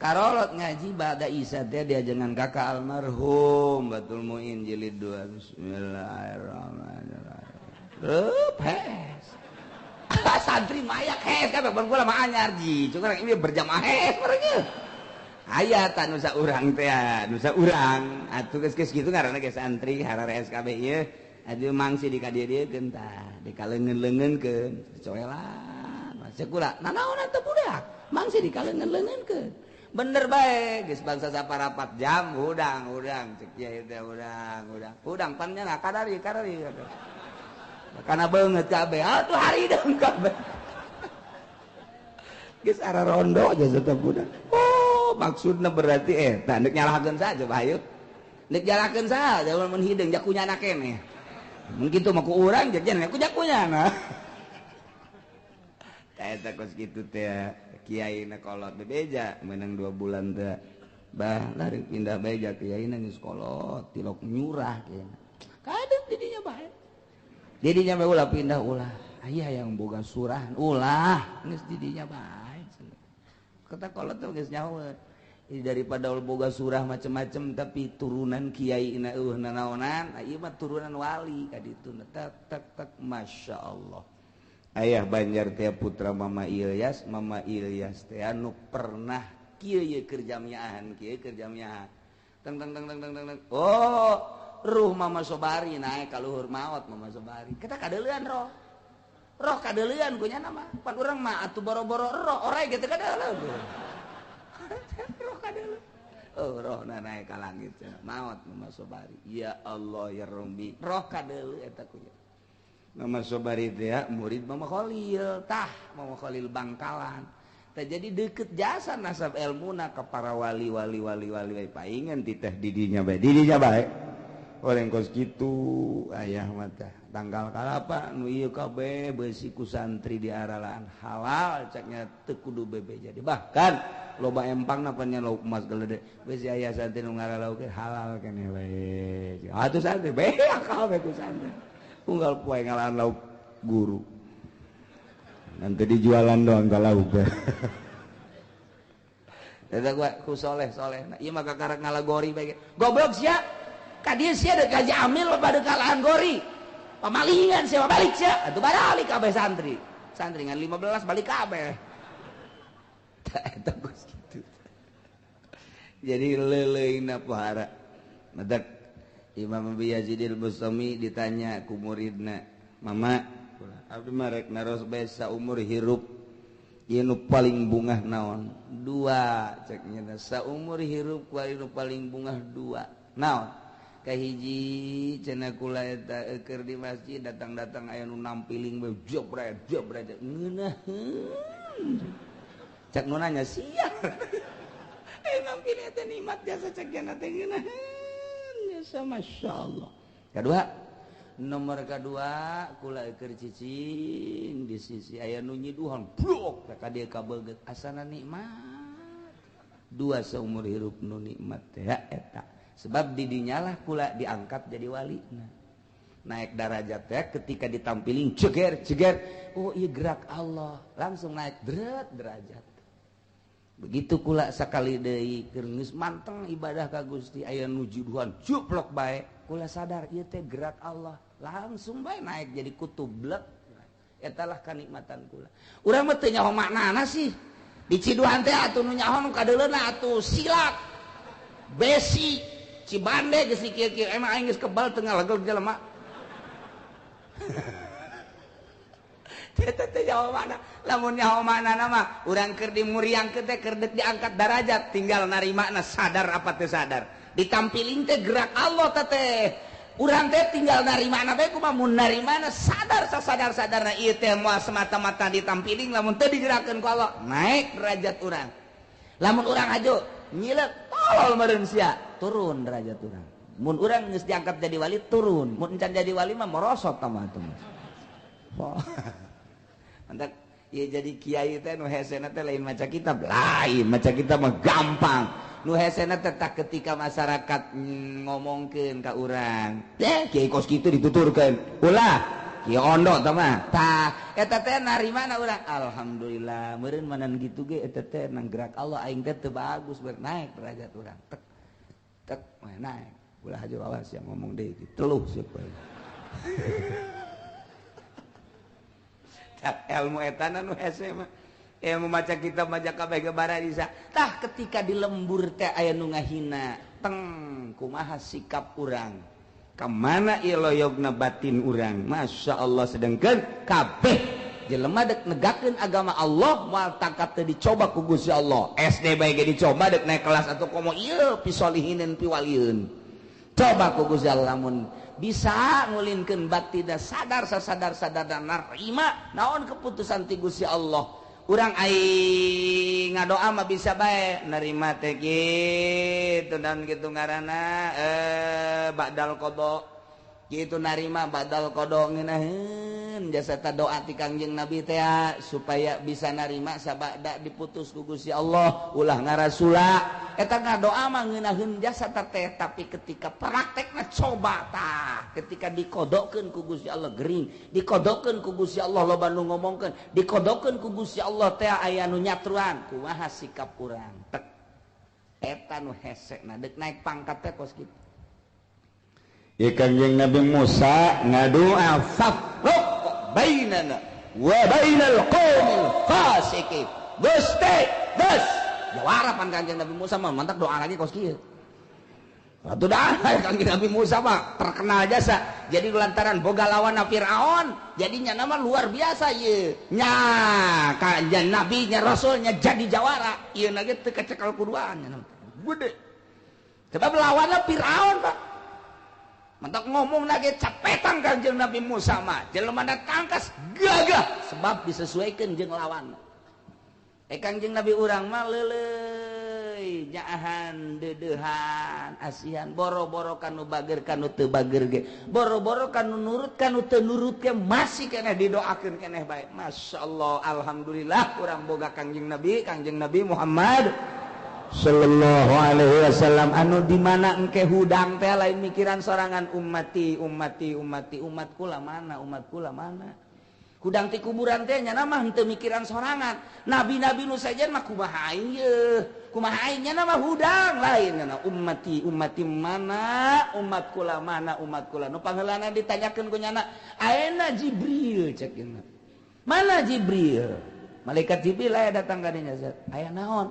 karolot ngaji ba'da isya teh diajengan kakak almarhum Batul Muin jilid 2 bismillahirrahmanirrahim reup hes santri mayak hes kabeh ban kula mah anyar ji cuma ini berjamaah hes barengnya aya ta nu saurang teh nu saurang atuh geus kitu ngaranna ge santri hararees kabeh ieu atuh mangsi di ka dieu-dieukeun tah dikaleungeun-leungeunkeun dicoelan masih kula nanaonan teh budak mangsi dikaleungeun-leungeunkeun bener bae geus bangsa saparapat jam hudang cek kiai teh hudang hudang pan nya kadari karena banget kabeh atuh haridang kabeh geus ara rondo aja tetep budak. Oh maksudna berarti eta nek nyalahkeun saja bae nek nyalahkeun saja mun hideung jakunyana keneh mun kitu mah ku urang jajan ku jakunyana eta kos kitu teh kiai na kolot bebeja menang 2 bulan teh bah lari pindah beja kiai na geus kolot tilok nyurah kiai kadang didinya bae didinya bae ulah pindah ulah aya yang boga surahan ulah geus didinya bae kata kolot teh geus nyaho daripada boga surah macem-macem tapi turunan kiai na eueuh nanaonan ieu mah turunan wali ka ditu tek tek tek masyaallah. Ayah Banjar teh putra Mama Ilyas, Mama Ilyas teh anu pernah kieu ye keur jamiahan, kieu keur jamiahan. Teng teng teng teng teng teng. Oh, ruh Mama Sobari naik ka luhur maot Mama Sobari. Kita kadeulean roh. Roh kadeulean ku nya mah. Pan urang mah atuh boro-boro roh orai gitu kadeulean. Roh kadeulean. Oh, roh na naik ka langit maot Mama Sobari. Ya Allah ya Rabbi. Roh kadeuleu eta ku nya. Mama Sobari teh murid Mama Khalil, tah Mama Khalil Bangkalan. Tah jadi deket jasa nasab elmuna ka para wali wali wali wali paingan titah didinya bae, didinya bae. Oleng kos kitu ayah mah tah tanggal kalapa nu ieu kabeh beusi ku santri di aralaan halal caknya teu kudu bebe jadi. Bahkan loba empangna pan nya lauk emas gelede beusi aya santri nu ngaralauk halal keneh bae. Atuh santri bae akal bae ku santri. Unggal poe ngalaan lauk guru nanti dijualan doang ka lauk. Eta gua ku soleh-soleh. Nah, ieu mah kakarek ngalagori bae. Goblok sia. Ka dieu sia deuk gaji amil pada kalahan gori. Pamalingan sia balik sia. Atuh balik kabeh santri. Santri ngan 15 balik kabeh. Tah eta geus kitu. Jadi leuleuna pohara. Matak Imam Abi Yazid al-Bustami ditanya ku muridna, "Mama, abdi mah rek naros bae saumur hirup ieu nu paling bungah naon?" Dua cek nya, saumur hirup ku nu paling bungah dua. Naon? Kahiji cenah kula eta keur di masjid datang-datang aya nu nampiling bae jebret jebret ngeunaheun. Cek nu nanya sia. Nampiling teh nikmat jasa cek nya teh ngeunaheun. Masya Allah. Kedua, nomor kedua kula keur cicing di sisi aya nu nyiduhan blok ka dieu kabeget asana nikmat. Dua seumur hirup nu nikmat teh eta. Sebab di dinyalah kula diangkat jadi wali. Naik darajat teh ketika ditampiling ceger ceger, oh iya gerak Allah, langsung naik deret derajat. Begitu kula sakali deui keur geus manteng ibadah ka Gusti aya nu juduhan juplok bae kula sadar ieu teh gerak Allah langsung bae naik jadi kutub blek eta lah kanikmatan kula. Urang mah teu nyaho maknana sih di ciduhan teh atuh nu nyaho nu kadeuleuna atuh silat besi Cibande geus kieu-kieu emang aing geus kebal teu ngalegel jelema. Teh nyaho mana lamun nyaho maknana mah urang keur dimuriangkeun teh keur deuk diangkat darajat tinggal narimana sadar apa teu sadar ditampiling teh gerak Allah teh urang teh tinggal narimana bae kumaha mun narimana sadar sasadar-sadarna ieu teh moal semata-mata ditampiling lamun teu digerakkeun ku Allah naik derajat urang lamun urang aju nyileuk tolol meureun sia turun derajat urang mun urang geus diangkat jadi wali turun mun encan jadi wali mah merosot tah mah teh. Mantap, ya jadi kiai teh nu hesena teh lain maca kitab, lain maca kitab mah gampang. Nu hesena teh tak ketika masyarakat ngomongkeun ka urang, teh kiai kos kitu dituturkeun. Ulah, kiai ondo tah mah. Tah, eta teh narimana urang? Alhamdulillah, meureun manan kitu ge eta teh nang gerak Allah aing teh teu bagus ber naik derajat urang. Tek tek naik. Ulah aja awas yang ngomong deui teluh siapa. Ilmu etana nu hese mah ilmu maca kitab maca kabeh ge bararisa. Tah ketika di lembur teh aya nu ngahina teng kumaha sikap urang ka mana ieu loyogna batin urang. Masya Allah sedengkeun kabeh jelema dek negakeun agama Allah moal tangkap teh dicoba ku Gusti Allah. SD bae ge dicoba dek naik kelas atau komo ieu pisolihinin piwalieun. Coba ku Gusti Allah lamun bisa ngulinkeun batina sadar sasadar-sadar dan narima naon keputusan ti Gusti Allah. Urang aing ngadoa mah bisa bae nerima teh kitu dan kitu ngaranna badal qada kitu narima badal qada ngeunaheun jasa ta doa ti Kangjeng Nabi teh supaya bisa narima sabada diputus ku Gusti Allah ulah ngarasula eta ngadoa mah ngeunaheun jasa teh tapi ketika praktekna coba tah ketika dikodokeun ku Gusti Allah gering dikodokeun ku Gusti Allah loba nu ngomongkeun dikodokeun ku Gusti Allah teh aya nu nyatruan kumaha sikap urang tek eta nu hesena deuk naik pangkat teh kos kitu. Ieu Kangjeng Nabi Musa ngadoa fafruq bainana wa bainal qaumil fasiqin. Gusti geus jawara pan Kanjeng Nabi Musa mah mantak doa lagi kos kieu. Atuh dah Kanjeng Nabi Musa mah terkenal jasa. Jadi lantaran boga lawan Firaun, jadinya nama luar biasa ieu. Nya Kanjeng Nabi nya rasulnya jadi jawara. Ieu na ge teu kacekal kuduaan nya. Gede. Sebab lawanna Firaun, Pak. Mantak ngomong lagi capetang Kanjeng Nabi Musa mah. Jelema tangkas gagah sebab disesuaikan jeung lawan. Kangjeng Nabi urang mah leuleuy nyaahan deudeuhan asihan boro-boro kanu bager kanu teu bager ge boro-boro kanu nurut kanu teu nurut ge masih keneh didoakeun keneh bae. Masyaallah, alhamdulillah urang boga Kangjeng Nabi Muhammad sallallahu alaihi wasallam anu di mana engke hudang teh lain mikiran sorangan ummati ummati ummati umat kula mana umat kula mana. Hudang ti kuburan teh nya mah henteu mikiran sorangan. Nabi-nabi nu sajen mah kumaha aing yeuh. Kumaha aing nya mah hudang lain nya ummati ummati mana umat kula mana umat kula. Nu pangheulana ditanyakeun ku nyana, ayeuna Jibril cek nya. Mana Jibril? Malaikat Jibril aya datang ka dinya. Aya naon?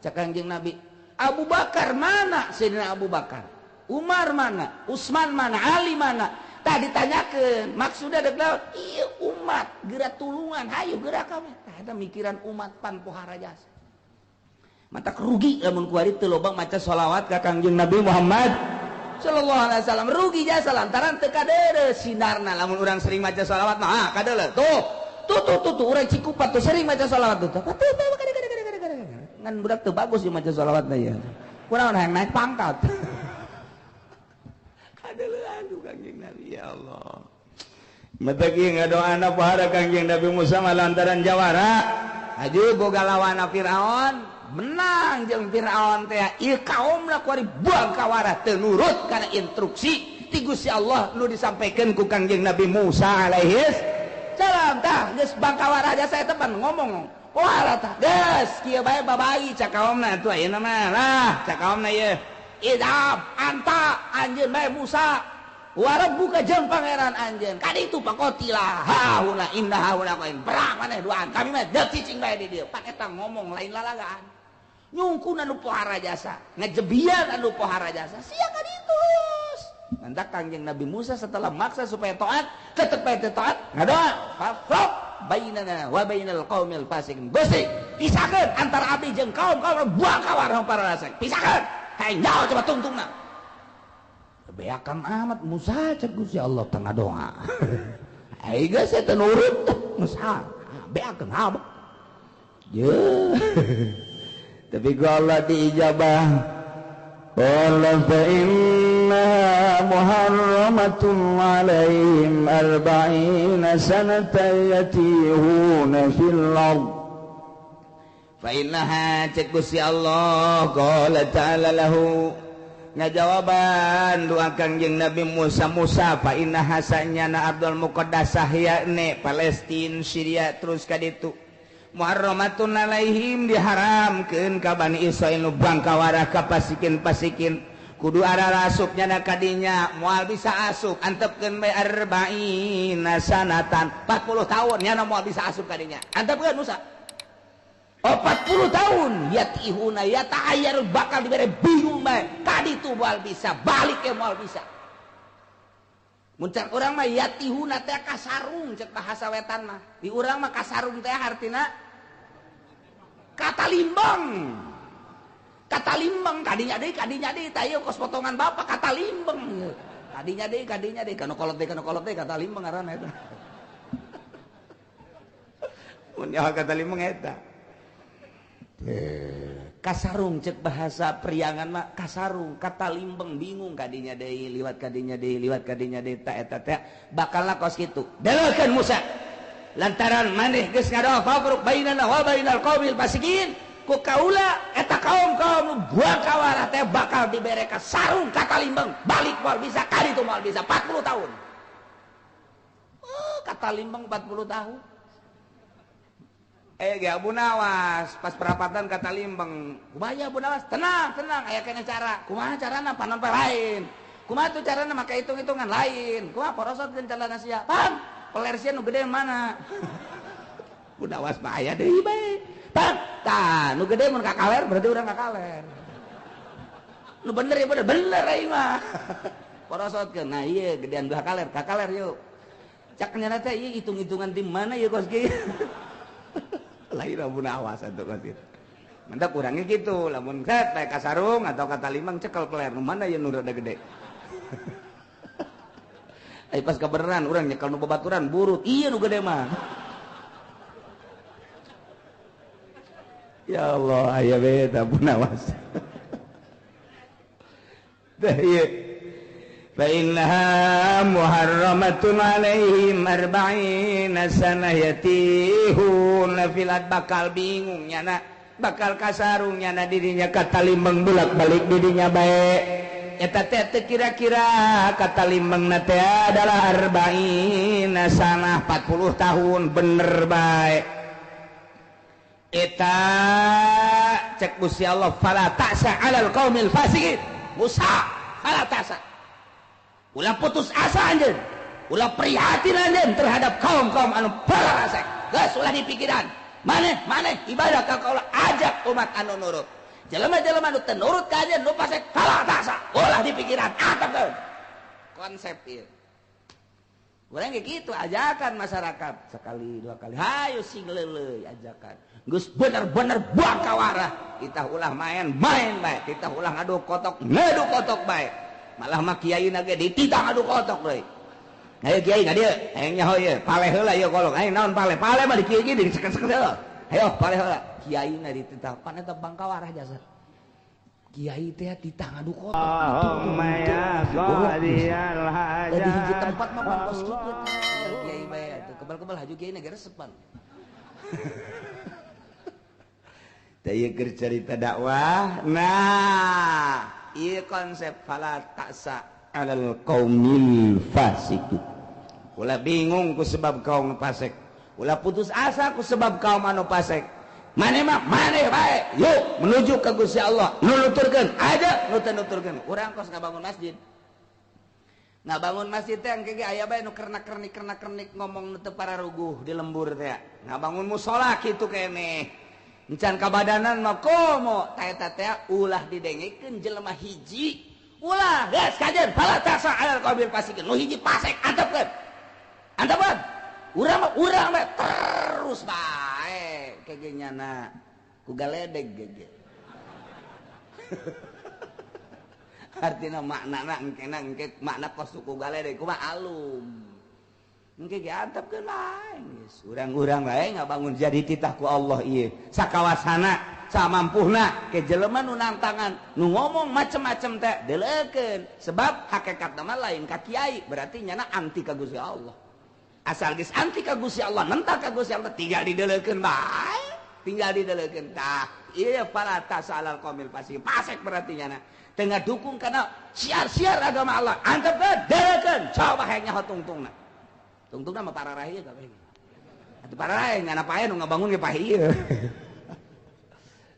Cek Kangjeng Nabi, Abu Bakar mana? Sayyidina Abu Bakar. Umar mana? Utsman mana? Ali mana? Tah ditanyakeun, maksudna dek lawan, ieu umat geura tulungan, hayu geura kami. Tah eta mikiran umat pan pohara jasa. Matak rugi lamun kuari teu loba maca sholawat ka Kangjeng Nabi Muhammad sallallahu alaihi wasallam, rugi jasa lantaran teu kadeuleu sinarna. Lamun urang sering maca sholawat mah ah kadeuleu. Tuh, tuh tuh tuh, tuh urang Cikupa tuh sering maca sholawat tuh. Tuh ngan budak teu bagus ieu maca sholawatna ieu. Kunaon hayang naik pangkat. Aduh Kangjeng Nabi ya Allah. Mataki ngadoana pohara Kangjeng Nabi Musa lantaran jawara. Aju boga lawana Firaun, menang jeung Firaun teh. Ieu kaumna kuari buang kawara teu nurut kana instruksi ti Gusti Allah nu disampaikan ku Kangjeng Nabi Musa alaihi salam. Tah geus bangkawara jasa eta pan ngomong. Pohara tah geus kieu bae babai cak kaumna atuh ayeuna mah lah cak kaumna ieu. Idhab anta anjeun bae Musa wa rabbuka jeung pangeran anjeun kaditu paqotila hauna inna hauna qain perang maneh duaan kami mah deuk cicing bae di dieu pan eta ngomong lain lalagaan nyungkun anu pohara jasa ngejebian anu pohara jasa sia kaditu. Mantak Kangjeng Nabi Musa setelah maksa supaya taat tetep bae teu taat ngadoa fafraq bainana wa bainal qaumil fasiqin. Gusti pisahkeun antara abdi jeung kaum-kaum buang kawar para fasik pisahkeun. Hai nyawa coba tungtungna. Beakan amat Musa cek Gusti Allah tengah doa. Ai geus teu nurut Musa. Beakan amat. Ye. Tapi ku Allah diijabah. Qala fa inna muharramatun alaihim arba'ina sanatan yatihuna fil ardh. Fa innaha cek Gusti Allah qala ta'ala lahu ngajawaban doa Kangjeng Nabi Musa Musa fa innaha sanyana Abdul Muqaddasah yakni Palestina Syria terus ka ditu muharramatun alaihim diharamkeun ka Bani Israil nu bangkawara ka pasikin-pasikin kudu ararasup nyana kadinya moal bisa asup antepkeun bae arba'ina sanatan 40 tahun nyana moal bisa asup kadinya antepkeun Musa 40 tahun yatihuna yata'ayyar bakal dibere bingung bae kadi tu moal bisa balik ke moal bisa muncak urang mah yatihuna teh kasarung cek bahasa wetan mah di urang mah kasarung teh artina kata limbang kadinya deui tah ieu kos potongan bapak kata limbang kadinya deui kanu kolot deui kata limbang ngaranna eta mun nyaho kata limbang eta kasarung cek bahasa priangan mah kasarung kata limbeng bingung kadinya deui liwat kadinya deui liwat kadinya deui ta eta teh bakalna kos kitu deleukeun Musa lantaran maneh geus ngadoa fafruq bainana wa bainal qaumil fasiqin ku kaula eta kaum-kaum nu buang kawara teh bakal dibere kasarung kata limbeng balik moal bisa kaditu moal bisa 40 tahun. Oh, kata limbeng 40 tahun. Ge Abu Nawas pas perapatan kata limbeng kumaha Abu Nawas tenang tenang aya kene cara kumaha carana panon lain kumaha tuh carana make hitung-hitungan lain kumaha porosotkeun calana sia paham Peler sia nu gede mana? Udah was mah aya deui bae. Tah, tah nu gede mun ka kaler berarti urang ka kaler. Nu bener ya bener, bener aing mah. Porosotkeun. Nah ieu gedean belah kaler, ka kaler yuk. Cak nyana teh ieu hitung-hitungan di mana ieu kos kieu. Lain lamun awas atuh kos kieu. Mantap kurangnya gitu, lamun set naik ka sarung atau ka talimang cekel peler nu mana ieu nu rada gede. Ai pas kabeneran urang nyekel nu babaturan burut, ieu nu gede mah. Ya Allah, aya we tah awas. Tah ieu. Fa innaha muharramatun alaihim arba'ina sanah yatihuna fil bakal bingung nyana. Bakal kasarung nyana dirinya kata limbang bolak-balik dirinya bae eta teh kira-kira kata limbang na teh adalah arba'ina sanah 40 tahun bener bae eta cek Gusti Allah fala ta'sa 'alal qaumil fasiqin Musa fala ta'sa ulah putus asa anjeun ulah prihatin anjeun terhadap kaum-kaum anu fasik geus ulah dipikiran maneh maneh ibadah ka kaula ajak umat anu nurut jelema-jelema anu teu nurut ka anjeun nu fasik fala ta'sa ulah dipikiran atepkeun konsep ieu urang ge kitu ajakan masyarakat sekali dua kali hayu sing leuleuy ajakan geus bener-bener bakawarah kita ulah main-main bae kita ulah ngadu kotok ngadu kotok bae malah mah kiai na ge dititah ngadu kotok deui. Ayo kiai ka dieu, hayang nyaho ieu, paleh heula ieu kolong. Ayo naon paleh? Paleh mah di kieu ge diseket-seket heula. Ayo paleh heula. Kiai na dititah pan eta bangkawarah jasa. Kiai teh titah ngadu kotok. Di hiji tempat mah pan kos kitu teh. Kiai bae atuh kebal-kebal haju kiai na ge resepan. Teh ieu keur carita dakwah. Nah, ieu konsep fala ta'sa alal qaumil fasiqin. Ulah bingung ku sebab kaum fasik. Ulah putus asa ku sebab kaum anu fasik. Maneh mah maneh bae. Yuk menuju ka Gusti Allah. Nu nuturkeun aja nu teu nuturkeun. Urang kos ngabangun masjid. Ngabangun masjid teh engke ge aya bae nu kernak-kernik ngomong nu teu pararuguh di lembur teh. Ngabangun musala kitu keneh. Encan kabadanan mah komo ta eta teh ulah didengekeun jelema hiji. Ulah geus kajeun fala ta'sa 'alal qaumil fasiqin nu hiji fasik antepkeun antepkeun urang mah urang bae terus bae kege nyana ku galedeg gege artina maknana engkena engke makna kos ku galedeg kumaha alum engke ge antepkeun bae geus urang-urang bae ngabangun jadi titah ku Allah ieu sakawasana samampuhna ke jelema nu nantangan nu ngomong macem-macem teh deleukeun sebab hakikatna mah lain ka kiai berarti nyana anti ka Gusti Allah asal geus anti ka Gusti Allah nentang ka Gusti Allah tinggal dideleukeun bae tinggal dideleukeun tah ieu fala ta'sa alal qaumil fasiq fasik berarti nyana teu ngadukung kana siar-siar agama Allah antepkeun deleukeun coba hayang nyaho tungtungna tungtungna mah pararah ieu kabeh atuh pararah nyana pae nu ngabangun ge pae ieu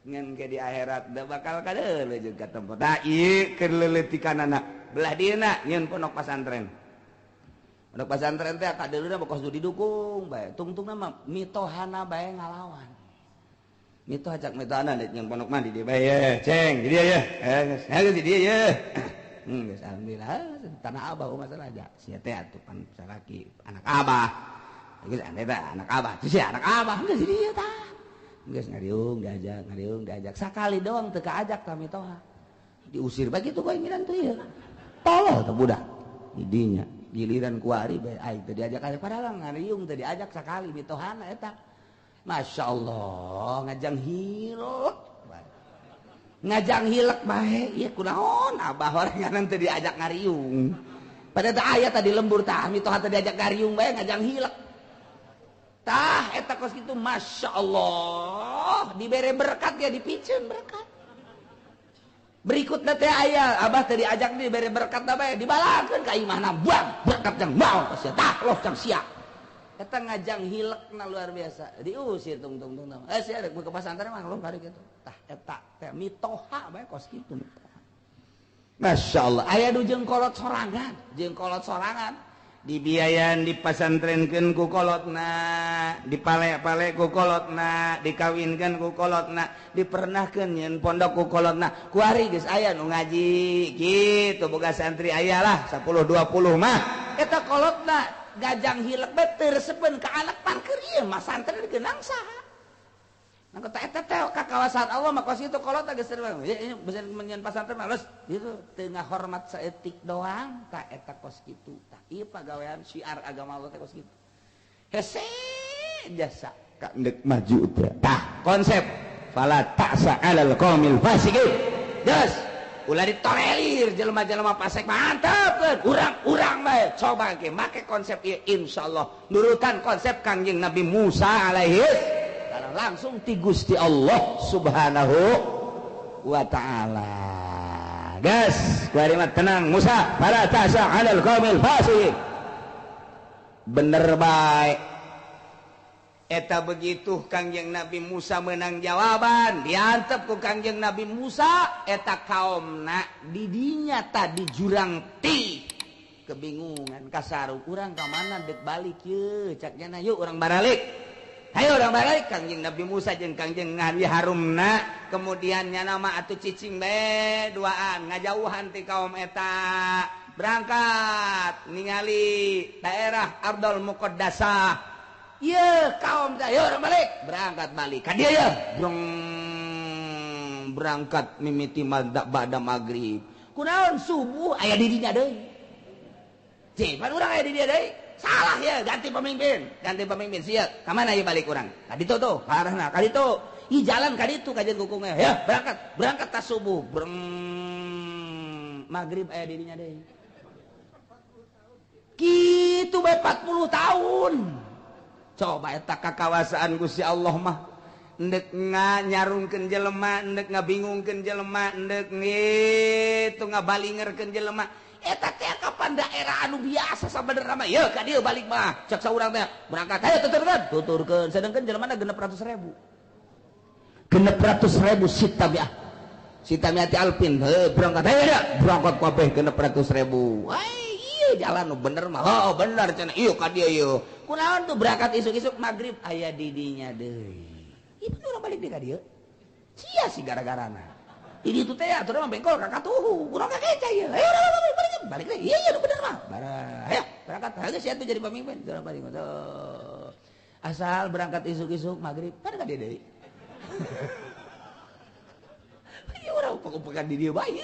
ngan ke di akhirat da bakal kadeuleu jeung ka tempat. Tah ieu keur leuletikanana belah dieuna nyieun pondok pasantren. Pondok pasantren teh kadeuleuna mah kos didukung bae. Tungtungna mah mitohana bae ngalawan. Mitoh cak mitohana deuk nyieun pondok mah di dieu bae ye, ceng di dieu ye. Geus geus di dieu ye. Geus alhamdulillah tanah abah masalah aja. Sia teh atuh pan salaki anak abah. Geus ane teh anak abah, sia anak abah geus di dieu tah. Geus ngariung diajak sakali doang teu kaajak ka mitoha diusir bae kitu bae ngiran teu ieu tolol teh budak didinya giliran kuari bae aing teu diajak aya padahal ngariung teu diajak sakali mitohana eta masyaallah ngajang hilek bae ieu kunaon abah horengan teu diajak ngariung padahal teh aya tadi lembur tah mitoha teu diajak ngariung bae ngajang hilek tah eta kos kitu masya Allah dibere berkat ya dipiceun berkat berikutna teh aya abah teh diajak dibere berkat bae dibalakeun ka imahna buang berkat jang mau sia tah loh jang sia eta ngajang hilekna luar biasa diusir tung-tung tung sia rek ke pasantren mah loh bari kitu tah eta teh mitoha bae kos kitu mitoha masya Allah aya nu jeung kolot sorangan Dibiayan dipasantrenkeun ku kolotna, dipale-pale ku kolotna, dikawinkeun ku kolotna, dipernahkeun nyeun pondok ku kolotna. Kuari geus aya nu ngaji kitu boga santri aya lah 10 20 mah. Eta kolotna gajang hilek bae teu resepeun ka anak pangker ieu mah santri digeunang saha. Nah eta teh ka kawasan Allah mah kos itu kolotna geus bisa nyeun pasantren mah geus gitu teu ngahormat saeutik doang tah eta kos kitu. Tah ieu pagawean syiar agama Allah teh kos kitu. Hese jasa ka ndek maju teh. Tah konsep fala ta'sa 'alal qaumil fasiqin. Geus ulah ditolerir jelema-jelema fasik mantap urang-urang bae coba ge make konsep ieu insyaallah nurutan konsep Kangjeng Nabi Musa alaihi langsung ti Gusti Allah Subhanahu wa ta'ala. Gas, kalimat tenang Musa, fala ta'sa 'alal qaumil fasiqin. Bener bae. Eta begitu Kangjeng Nabi Musa menang jawaban, diantep ku Kangjeng Nabi Musa eta kaomna didinya tadi jurang ti. Kebingungan kasaru urang ka mana dek balik ye cak nyana yuk urang baralik. Ayo orang balik Kangjeng Nabi Musa jeung Kangjeng Nabi Harumna kemudian nyana mah atuh cicing bae duaan ngajauhan ti kaum eta berangkat ningali daerah Ardul Muqaddasah ieu kaum teh ayo orang balik berangkat balik ka dieu ye brong berangkat mimiti ba'da magrib kunaon subuh aya di dinya deui cih pan urang aya di dieu deui. Salah ya, ganti pemimpin siap. Ka mana ya balik urang? Ka ditu tuh, ka arahna, ka ditu. Ih jalan ka ditu kajian kukungnya. Ya, berangkat, berangkat tas subuh. Breng. Maghrib aya dirinya deui. Kitu bae 40 tahun. Coba eta kakawasaan Gusti Allah mah. Endek nyarungkeun jelema, endek ngabingungkeun jelema, endek ngitu ngabalingerkeun jelema. Eta teh kapan daerah anu biasa sabenerna mah yeuh ka dieu balik mah cek saurang teh berangkat hayo tuturkeun tuturkeun sedengkeun jelema 600.000 600.000 sitamiah sitamiati alpin heuh berangkat hayo da berangkat kabeh 600.000 ai ieu jalan nu bener mah oh bener cenah ieu ka dieu ieu kunaon tuh berangkat isuk-isuk magrib aya di dinya deui ieu urang balik deui ka dieu sia si gara-garana ini tuh teh atuh mah bengkol ka katuhu urang ka keca ieu ayo balik balik lagi iya iya bener mah barang ayo berangkat geus sia tuh jadi pemimpin urang balik asal berangkat isuk-isuk magrib pan ka dieu deui ieu urang upek-upekan di dieu bae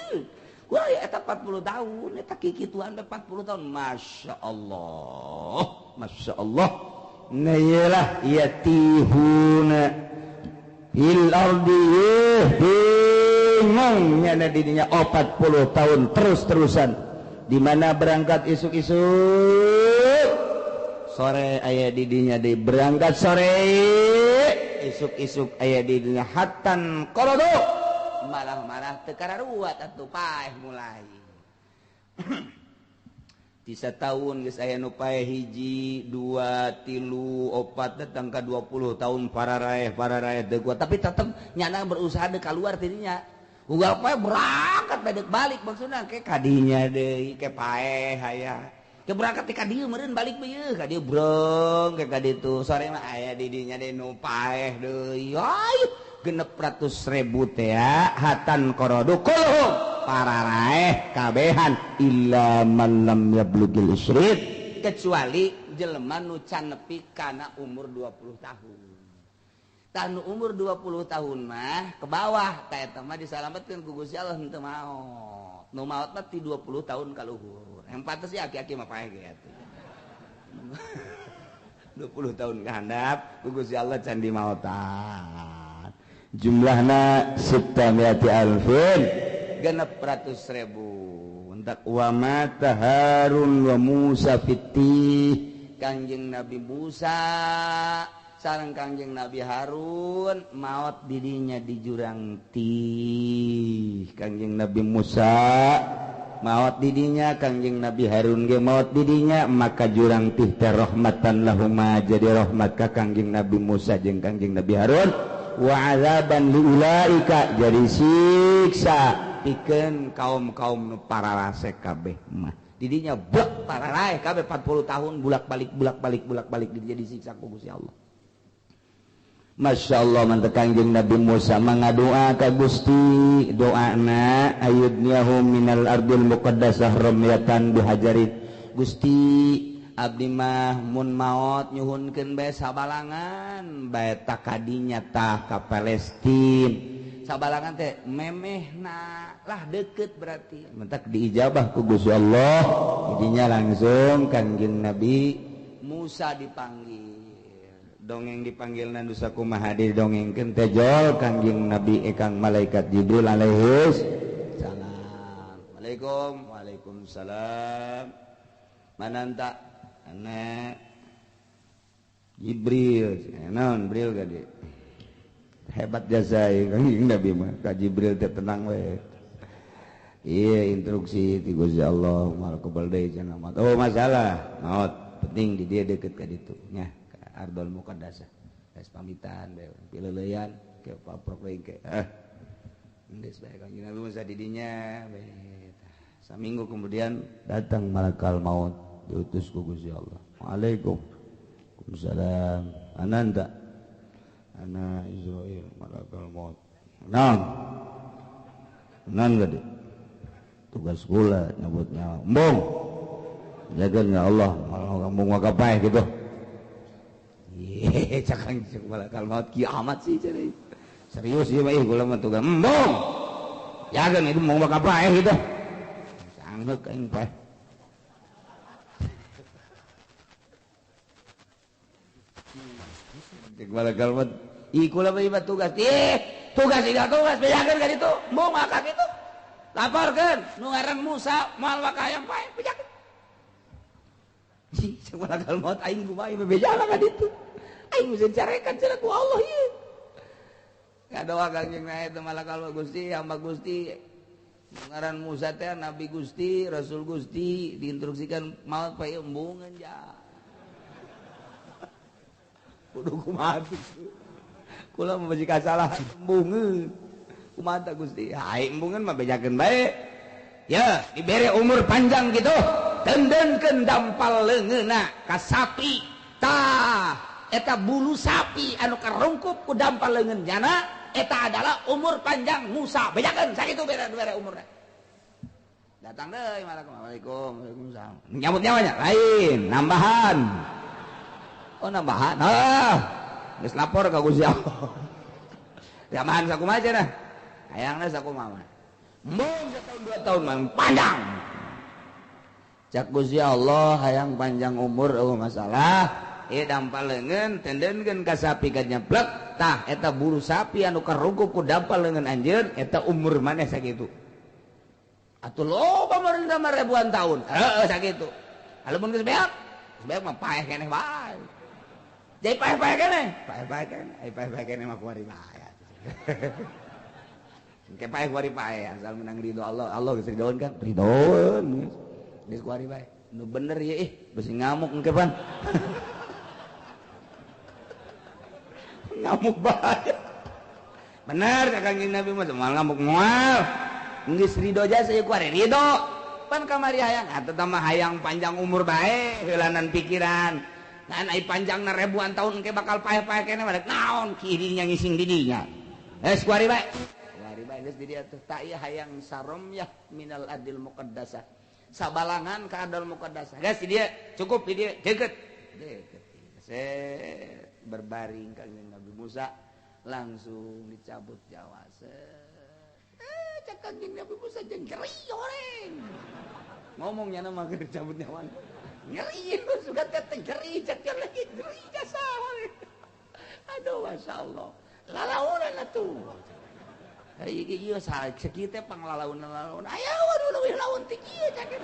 urang eta 40 tahun eta kikituan 40 tahun Masya Allah Masya Allah nah iyalah yatihuna fil ardi bingung nyana dirinya 40 tahun terus-terusan di mana berangkat isuk-isuk sore aya didinya di berangkat sore isuk-isuk aya didinya hatan kolodo malah-marah teu kararuat atuh paeh mulai tisa tahun geus aya nu paeh hiji 2 3 4 datang ka 20 tahun pararaeh teu kuat tapi tetep nyana berusaha deuk kaluar tidinya ugal paeh berangkat bae balik maksudna ke kadinya deui ke paeh aya ke berangkat ti ka dieu meureun balik ieu ka dieu brong ke ka ditu sore mah aya di dinya deui nu paeh deui ay 600.000 teh hatan korodu kulhum pararaeh kabehan illa man lam yablugil isrid kecuali jelema nu can nepi kana umur 20 tahun. Tah nu umur 20 tahun mah ke bawah tah eta mah disalametkeun ku Gusti Allah henteu maot. Nu maot mah ti 20 tahun ka luhur. Yang pantes sih aki-aki mah paeh ge atuh. 20 tahun ka handap ku Gusti Allah can dimaotan. Jumlahna sitamiati alfin 600.000 entak wa mata Harun wa Musa fiti Kangjeng Nabi Musa sareng Kangjeng Nabi Harun maot didinya di jurang tih Kangjeng Nabi Musa maot didinya Kangjeng Nabi Harun ge maot didinya maka jurang tih teh rahmatan lahuma jadi rahmat ka Kangjeng Nabi Musa jeung Kangjeng Nabi Harun wa azaban liulaika jadi siksa pikeun kaum-kaum nu pararasek kabeh mah Didinya blek pararaeh kabeh 40 tahun bulak-balik bulak-balik bulak-balik di dinya disiksa ku Gusti Allah. Masya Allah mantek Kangjeng Nabi Musa mangadoa ka Gusti doana ayudniyahum minal ardil muqaddasah ramyatan bihajarin. Gusti abdi mah mun maot nyuhunkeun bae sabalangan bae takadinya tah ka Palestin. Sabalangan teh memehna lah deket berarti mentak diijabah ku Gusti Allah. Jadinya langsung Kangjeng Nabi Musa dipanggil. Dongeng dipanggil nusa kumaha didongengkeun teh jol Kangjeng Nabi ekang malaikat Jibril alaihis salam. Waalaikum waalaikumsalam. Mananta ana Jibril. Naon Jibril gade? Hebat jasa Kangjeng Nabi mah ka Jibril teh tenang we. Iya instruksi ti Gusti Allah mal kebal deui cenah. Oh masalah maot penting di dia deket ka ditu nya. Ardol muqaddasah. Geus pamitan bae pileuleyan ke paprok deui ke. Geus bae Kangjeng Nabi Musa di dinya bae. Saminggu kemudian datang malakal maut diutus ku Gusti Allah. Waalaikum salam. Ananta ana Israil malakal maut. Naon? Naon gede? Tugas kula nyebut nyawa. Embung. Jaga ya Allah, malah embung wakapaeh gitu. Ye, cakang cek malakal maut kiamat sih jadi. Serius ieu mah ih kula mah tugas embung. Jaga itu mau wakapaeh gitu. Sanggeuk aing paeh. Cek malakal maut ih kula mah tugas. Ih, tugas tidak tugas bejakeun ka ditu. Embung maka kitu. Laporkeun nu ngaran Musa moal wakayang paeh bejakeun. Ih, cek malakal maut aing kumaha ieu bejana ka ditu. Aing geus carekan cenah ku Allah ieu. Ngadoa Kangjeng Nabi teh malakal maut Gusti, hamba Gusti. Ngaran Musa teh Nabi Gusti, Rasul Gusti diinstruksikan maut paeh embungeun ja. Kudu kumaha kula mah bisi kasalah embungeun. Kumaha tah Gusti? Hai embungeun mah bejakeun bae. Ya, dibere umur panjang gitu. Tendenkeun dampal leungeunna ka sapi. Tah, eta bulu sapi anu karungkup ku dampal leungeun jana eta adalah umur panjang Musa. Bejakeun sakitu bere umurna. Datang deui Waalaikumsalam. Waalaikumsalam. Nyambut nyawanya lain, nambahan. Oh nambahan. Ah, geus lapor ka Gusti Allah. Tambahan sakumaha cenah? Hayangna sakumaha. Embung setahun 2 tahun mah panjang. Cak Gusti Allah hayang panjang umur eueuh masalah. Ieu dampal leungeun tendenkeun ka sapi ka nyeplek tah eta bulu sapi anu karungkup ku dampal leungeun anjeun eta umur maneh sakitu. Atuh loba meureun mah ribuan tahun. Heeh sakitu. Lamun geus beak, geus beak mah paeh keneh bae. Jadi paeh-paeh keneh, paeh-paeh keneh, ai paeh-paeh keneh mah kuari bae. Engke paeh kuari paeh asal menang ridho Allah, Allah geus ridoeun kan? Ridoeun. Geus kuari bae. Nu bener ye ih, besi ngamuk engke pan. Ngamuk bae. Bener ka Kangjeng Nabi mah moal ngamuk moal. Geus ridho jasa ieu kuari ridho. Pan kamari hayang atuh mah hayang panjang umur bae heulanan pikiran. Ngan ai panjangna ribuan tahun engke bakal paeh-paeh keneh mah naon kirinya ngising di dinya. Geus kuari bae. Kuari bae geus di dieu tuh tak ieu hayang saromyah minal adil muqaddasah. Sabalangan ka adil muqaddasah. Geus di dieu cukup di dieu deket. Deket. Set berbaring Kangjeng Nabi Musa langsung dicabut nyawa. Cek Kangjeng Nabi Musa jeung nyeri horeng. Ngomongnya mah keur cabut nyawa. Nyeri suka teh nyeri cek lagi nyeri jasa. Aduh masyaallah. Lalaunan atuh. Ieu ieu saha cek ieu teh panglalaunan-lalaunan. Aya waduh leuwih laun ti kieu cek.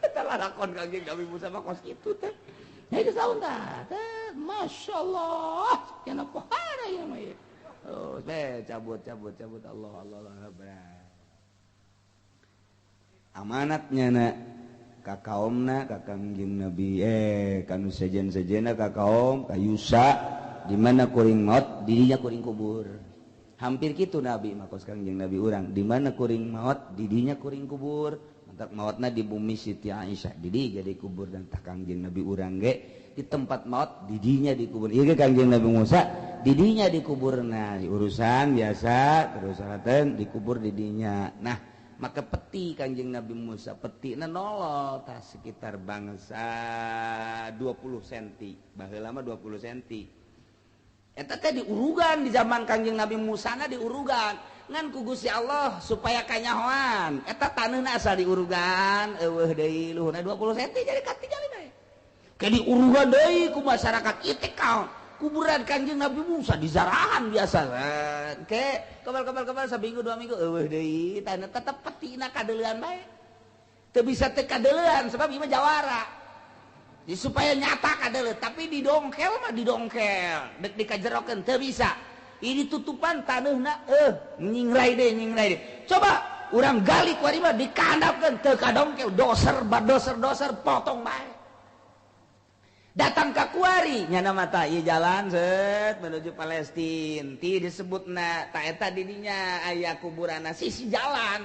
Eta lalakon Kangjeng Nabi Musa mah kos kitu teh. Ya geus laun tah. Masyaallah. Cenah pohara ieu mah ieu. Oh, cabut cabut cabut Allah Allah Allah. Amanatnya nak ka kaomna ka Kangjeng Nabi kanu sejen-sejena ka kaom ka Yusa di mana kuring maut dirinya kuring kubur. Hampir kitu Nabi mah kos Kangjeng Nabi urang. Di mana kuring maot, didinya kuring kubur. Mantak maotna di bumi Siti Aisyah, didi jadi kubur dan tah Kangjeng Nabi urang ge di tempat maot didinya dikubur. Ieu ge Kangjeng Nabi Musa didinya dikuburna. Urusan biasa terus salatan dikubur didinya. Nah, maka peti Kangjeng Nabi Musa petina nolol tah sekitar bangsa 20 cm. Baheula mah 20 cm. Eta teh diurugan di zaman Kangjeng Nabi Musa na diurugan ngan ku Gusti Allah supaya kanyahoan eta taneuhna asal diurugan eueuh deui luhurna 20 cm jadi katingali bae. Ke diurugan deui ku masyarakat ieu teh kuburan Kangjeng Nabi Musa dizarahan biasa. Ke kebal-kebal-kebal saminggu 2 minggu eueuh deui taneuh tetep petina kadeulean bae. Teu bisa teu kadeulean sebab ieu mah jawara. Jadi supaya nyata kadeuleun tapi didongkel mah didongkel dek dikajerokeun teu bisa. Ini tutupan taneuhna nyingrai deui nyingrai deui. Coba urang gali ku ari mah dikandapkeun teu kadongkel doser badoser doser potong bae. Datang ka kuari nyana mata ieu jalan set menuju Palestina ti disebutna ta eta didinya aya kuburanna sisi jalan.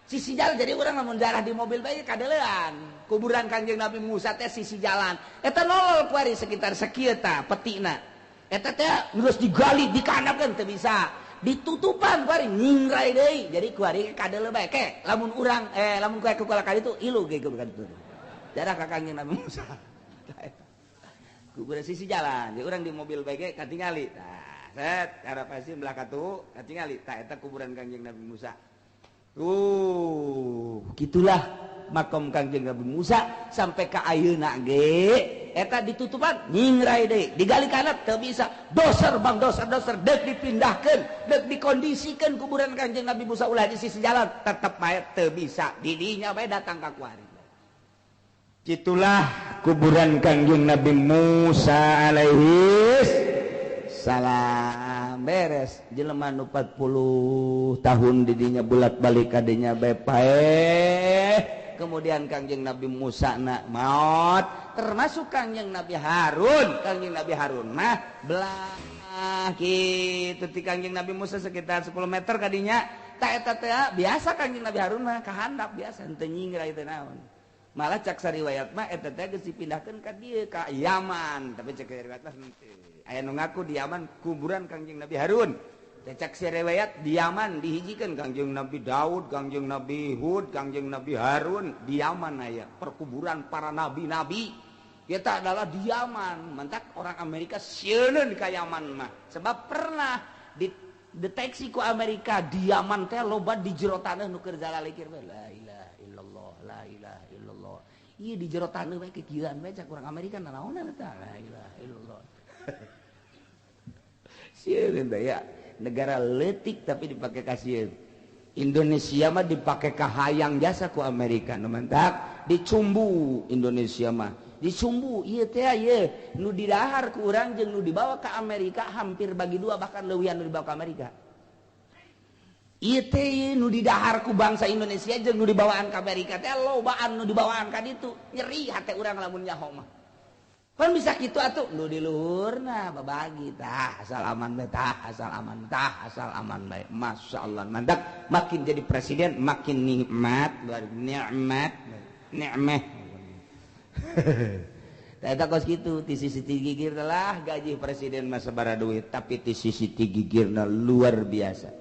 Sisi jalan jadi urang lamun jarah di mobil bae kadeulean. Kuburan Kangjeng Nabi Musa teh sisi jalan. Eta nolol kuari sekitar sakieu tah petina. Eta teh geus digali dikandapkeun teu bisa. Ditutupan kuari nyingrai deui. Jadi kuari kadeuleu bae ke lamun urang lamun kuari ku ka ditu ilu ge ka ditu. Jarah ka Kangjeng Nabi Musa. Kuburan sisi jalan. Jadi urang di mobil bae ge katingali. Tah set arah pasti belah katu katingali. Tah eta kuburan Kangjeng Nabi Musa. Gitulah makom Kangjeng Nabi Musa sampai ka ayeuna ge eta ditutupan nyingrai deui digali kana teu bisa doser bang doser doser deuk dipindahkeun deuk dikondisikeun kuburan Kangjeng Nabi Musa ulah di sisi jalan tetep bae teu bisa didinya bae datang ka kuari. Gitulah kuburan Kangjeng Nabi Musa alaihi salam. Beres jelema nu 40 tahun didinya bulat-balik kadinya bae paeh. Kemudian Kangjeng Nabi Musa na maot termasuk Kangjeng Nabi Harun. Kangjeng Nabi Harun mah belah kitu ti Kangjeng Nabi Musa sekitar 10 meter kadinya ta eta teh biasa Kangjeng Nabi Harun mah kahandap biasa henteu nyingrai teh naon. Malah cak sariwayat mah eta teh geus dipindahkeun ka dieu ka Yaman, tapi cak riwayat mah henteu. Aya nu ngaku di Yaman kuburan Kangjeng Nabi Harun. Cak riwayat di Yaman dihijikeun Kangjeng Nabi Daud, Kangjeng Nabi Hud, Kangjeng Nabi Harun di Yaman aya perkuburan para nabi-nabi. Eta adalah di Yaman. Mantak orang Amerika sieun ka Yaman mah. Sebab pernah dideteksi ku Amerika di Yaman teh loba di jero taneuh nu keur zalalikir bae. La ilaha illallah, la ilaha illallah. Ieu di jero taneuh bae kekieuan bae cak urang Amerika nanaonan eta. La ilaha illallah. Sieun teh ya. Negara leutik tapi dipakai kasieun. Indonesia mah dipakai kahayang jasa ku Amerika. Nu mantak dicumbu Indonesia mah. Dicumbu ieu teh ieu nu didahar ku urang jeung nu dibawa ka Amerika hampir bagi dua bahkan leuwihan nu dibawa ka Amerika. Ieu teh nu didahar ku bangsa Indonesia jeung nu dibawaan ka Amerika teh lobaan nu dibawaan ka ditu. Nyeri hate urang lamun nyaho mah. Kan bisa kitu atuh nu di luhurna babagi tah asal aman bae tah asal aman tah asal aman bae. Masyaallah mandak makin jadi presiden makin nikmat luar nikmat nikmah. Tah eta kos kitu ti sisi ti gigir lah gaji presiden mah sabaraha duit tapi ti sisi ti gigirna luar biasa.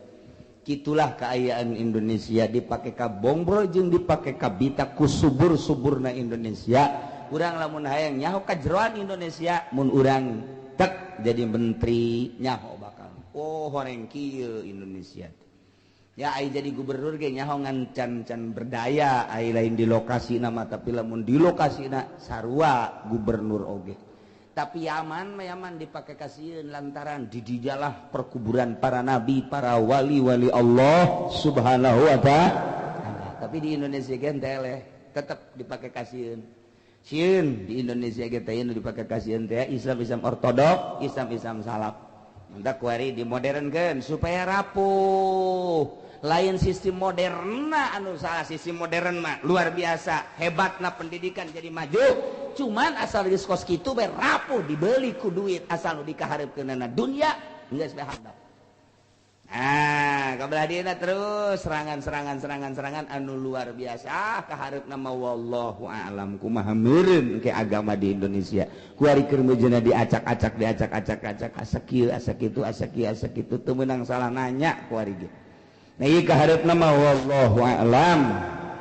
Kitulah keayaan Indonesia dipake ka bongbro jeung dipake ka bita ku subur-suburna Indonesia. Urang lamun hayang nyaho kajeroan Indonesia mun urang tek jadi menteri nyaho bakal oh horeng kieu Indonesia ya ai jadi gubernur ge nyaho ngan can-can berdaya ai lain di lokasi nama tapi lamun di lokasina sarua gubernur oge. Tapi Yaman mah Yaman dipake kasieun lantaran didijalah perkuburan para nabi para wali-wali Allah subhanahu wa ta'ala. Tapi di Indonesia ge teh tetep dipake kasieun. Sieun di Indonesia ge teh nu dipake kasieun teh Islam-Islam ortodok, Islam-Islam salaf. Mantak kuari dimodernkeun supaya rapuh. Lain sistem moderna anu salah, sistem modern mah luar biasa, hebatna pendidikan jadi maju. Cuman asal geus kos kitu bae rapuh dibeli ku duit asal nu dikahareupkeunana dunya geus bae handap. Ah, kabelah dieuna terus serangan-serangan anu luar biasa kahareupna mah wallahu a'lam kumaha meureun ke agama di Indonesia. Kuari keur meujeuhna diacak-acak diacak-acak asa kieu asa kitu asa kieu asa kitu teu meunang salah nanya kuari ge. Nah ieu kahareupna mah wallahu a'lam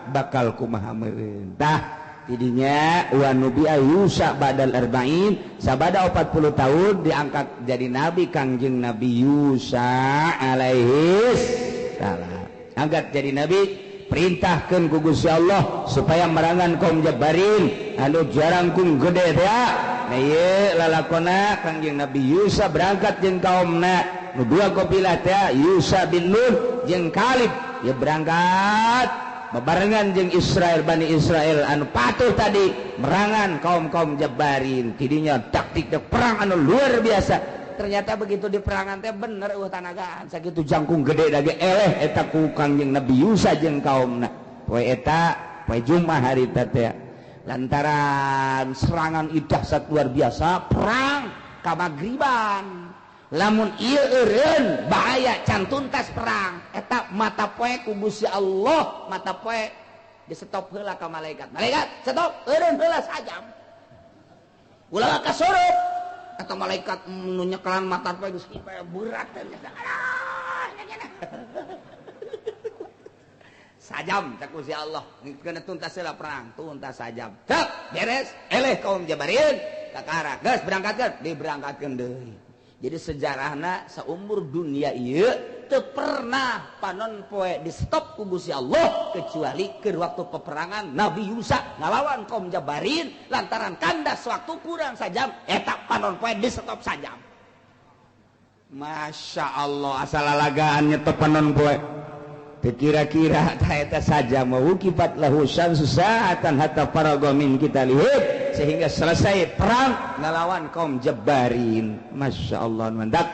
bakal kumaha meureun. Tah tidinya wa nubi'a Yusa badal arba'in sabada 40 tahun diangkat jadi nabi Kangjeng Nabi Yusa alaihis salam. Angkat jadi nabi, perintahkeun ku Gusti Allah supaya merangan kaum Jabarin anu jarangkung gede teh. Nah ieu lalakona Kangjeng Nabi Yusa berangkat jeung kaumna nu dua kabilah teh Yusa bin Nun jeung Kalib ya berangkat bebarengan jeung Israel Bani Israel anu patuh tadi merangan kaum-kaum Jabarin. Tidinya taktik perang anu luar biasa. Ternyata begitu di perangan teh bener eueuh tanagaan sakitu jangkung gede dage eleh eta ku Kangjeng Nabi Yusa jeung kaumna. Poe eta poe Jumat harita teh lantaran serangan dahsyat luar biasa perang ka magriban. Lamun ieu eureun bahaya can tuntas perang eta mata poe ku Gusti Allah mata poe di stop heula ka malaikat. Malaikat stop eureun heula sajam ulah kasurup eta malaikat nu nyekelan mata poe geus berat teh sajam cak Gusti Allah keuna tuntas heula perang tuntas sajam cek beres eleh kaum Jabarin kakara geus berangkatkeun diberangkatkeun deui. Jadi sejarahna seumur dunia ieu teu pernah panon poe di stop ku Gusti Allah kecuali keur waktu peperangan Nabi Yusa ngalawan kaum Jabarin lantaran kandas waktu kurang sajam eta panon poe di stop sajam. Masya Allah asal lalagaan nyetop panon poe teu kira-kira ta eta sajam wukibat lahu syamsu sa'atan hatta faraga min qitalihim sehingga selesai perang ngelawan kaum Jabarin. Masya Allah mantap.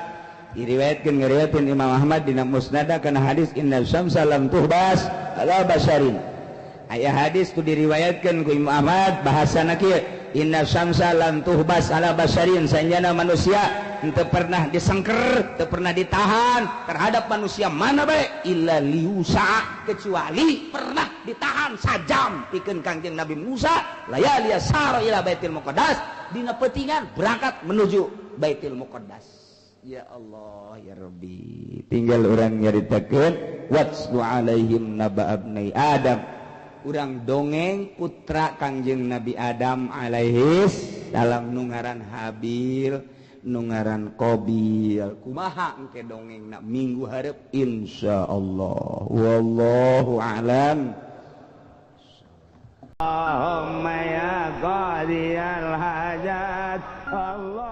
Diriwayatkeun ngariwayatkeun Imam Ahmad dina Musnad kana hadis inna syamsa lam tuhbas ala basharin. Aya hadis tu diriwayatkeun ku Imam Ahmad bahasana kieu inna syamsa lam tuhbas ala basharin sanjana manusia henteu pernah disengker, teu pernah ditahan terhadap manusia mana bae illa liusa kecuali pernah ditahan sajam pikeun Kangjeng Nabi Musa layali sara ila Baitul Muqaddas dina peutingan berangkat menuju Baitul Muqaddas. Ya Allah ya Rabbi tinggal urang nyaritakeun watslu alaihim naba abnai Adam urang dongeng putra Kangjeng Nabi Adam alaihis salam nu ngaran Habil nu ngaran Qabil kumaha engke dongengna minggu hareup insyaallah wallahu a'lam. Allahumma ya qadiyal hajat Allah.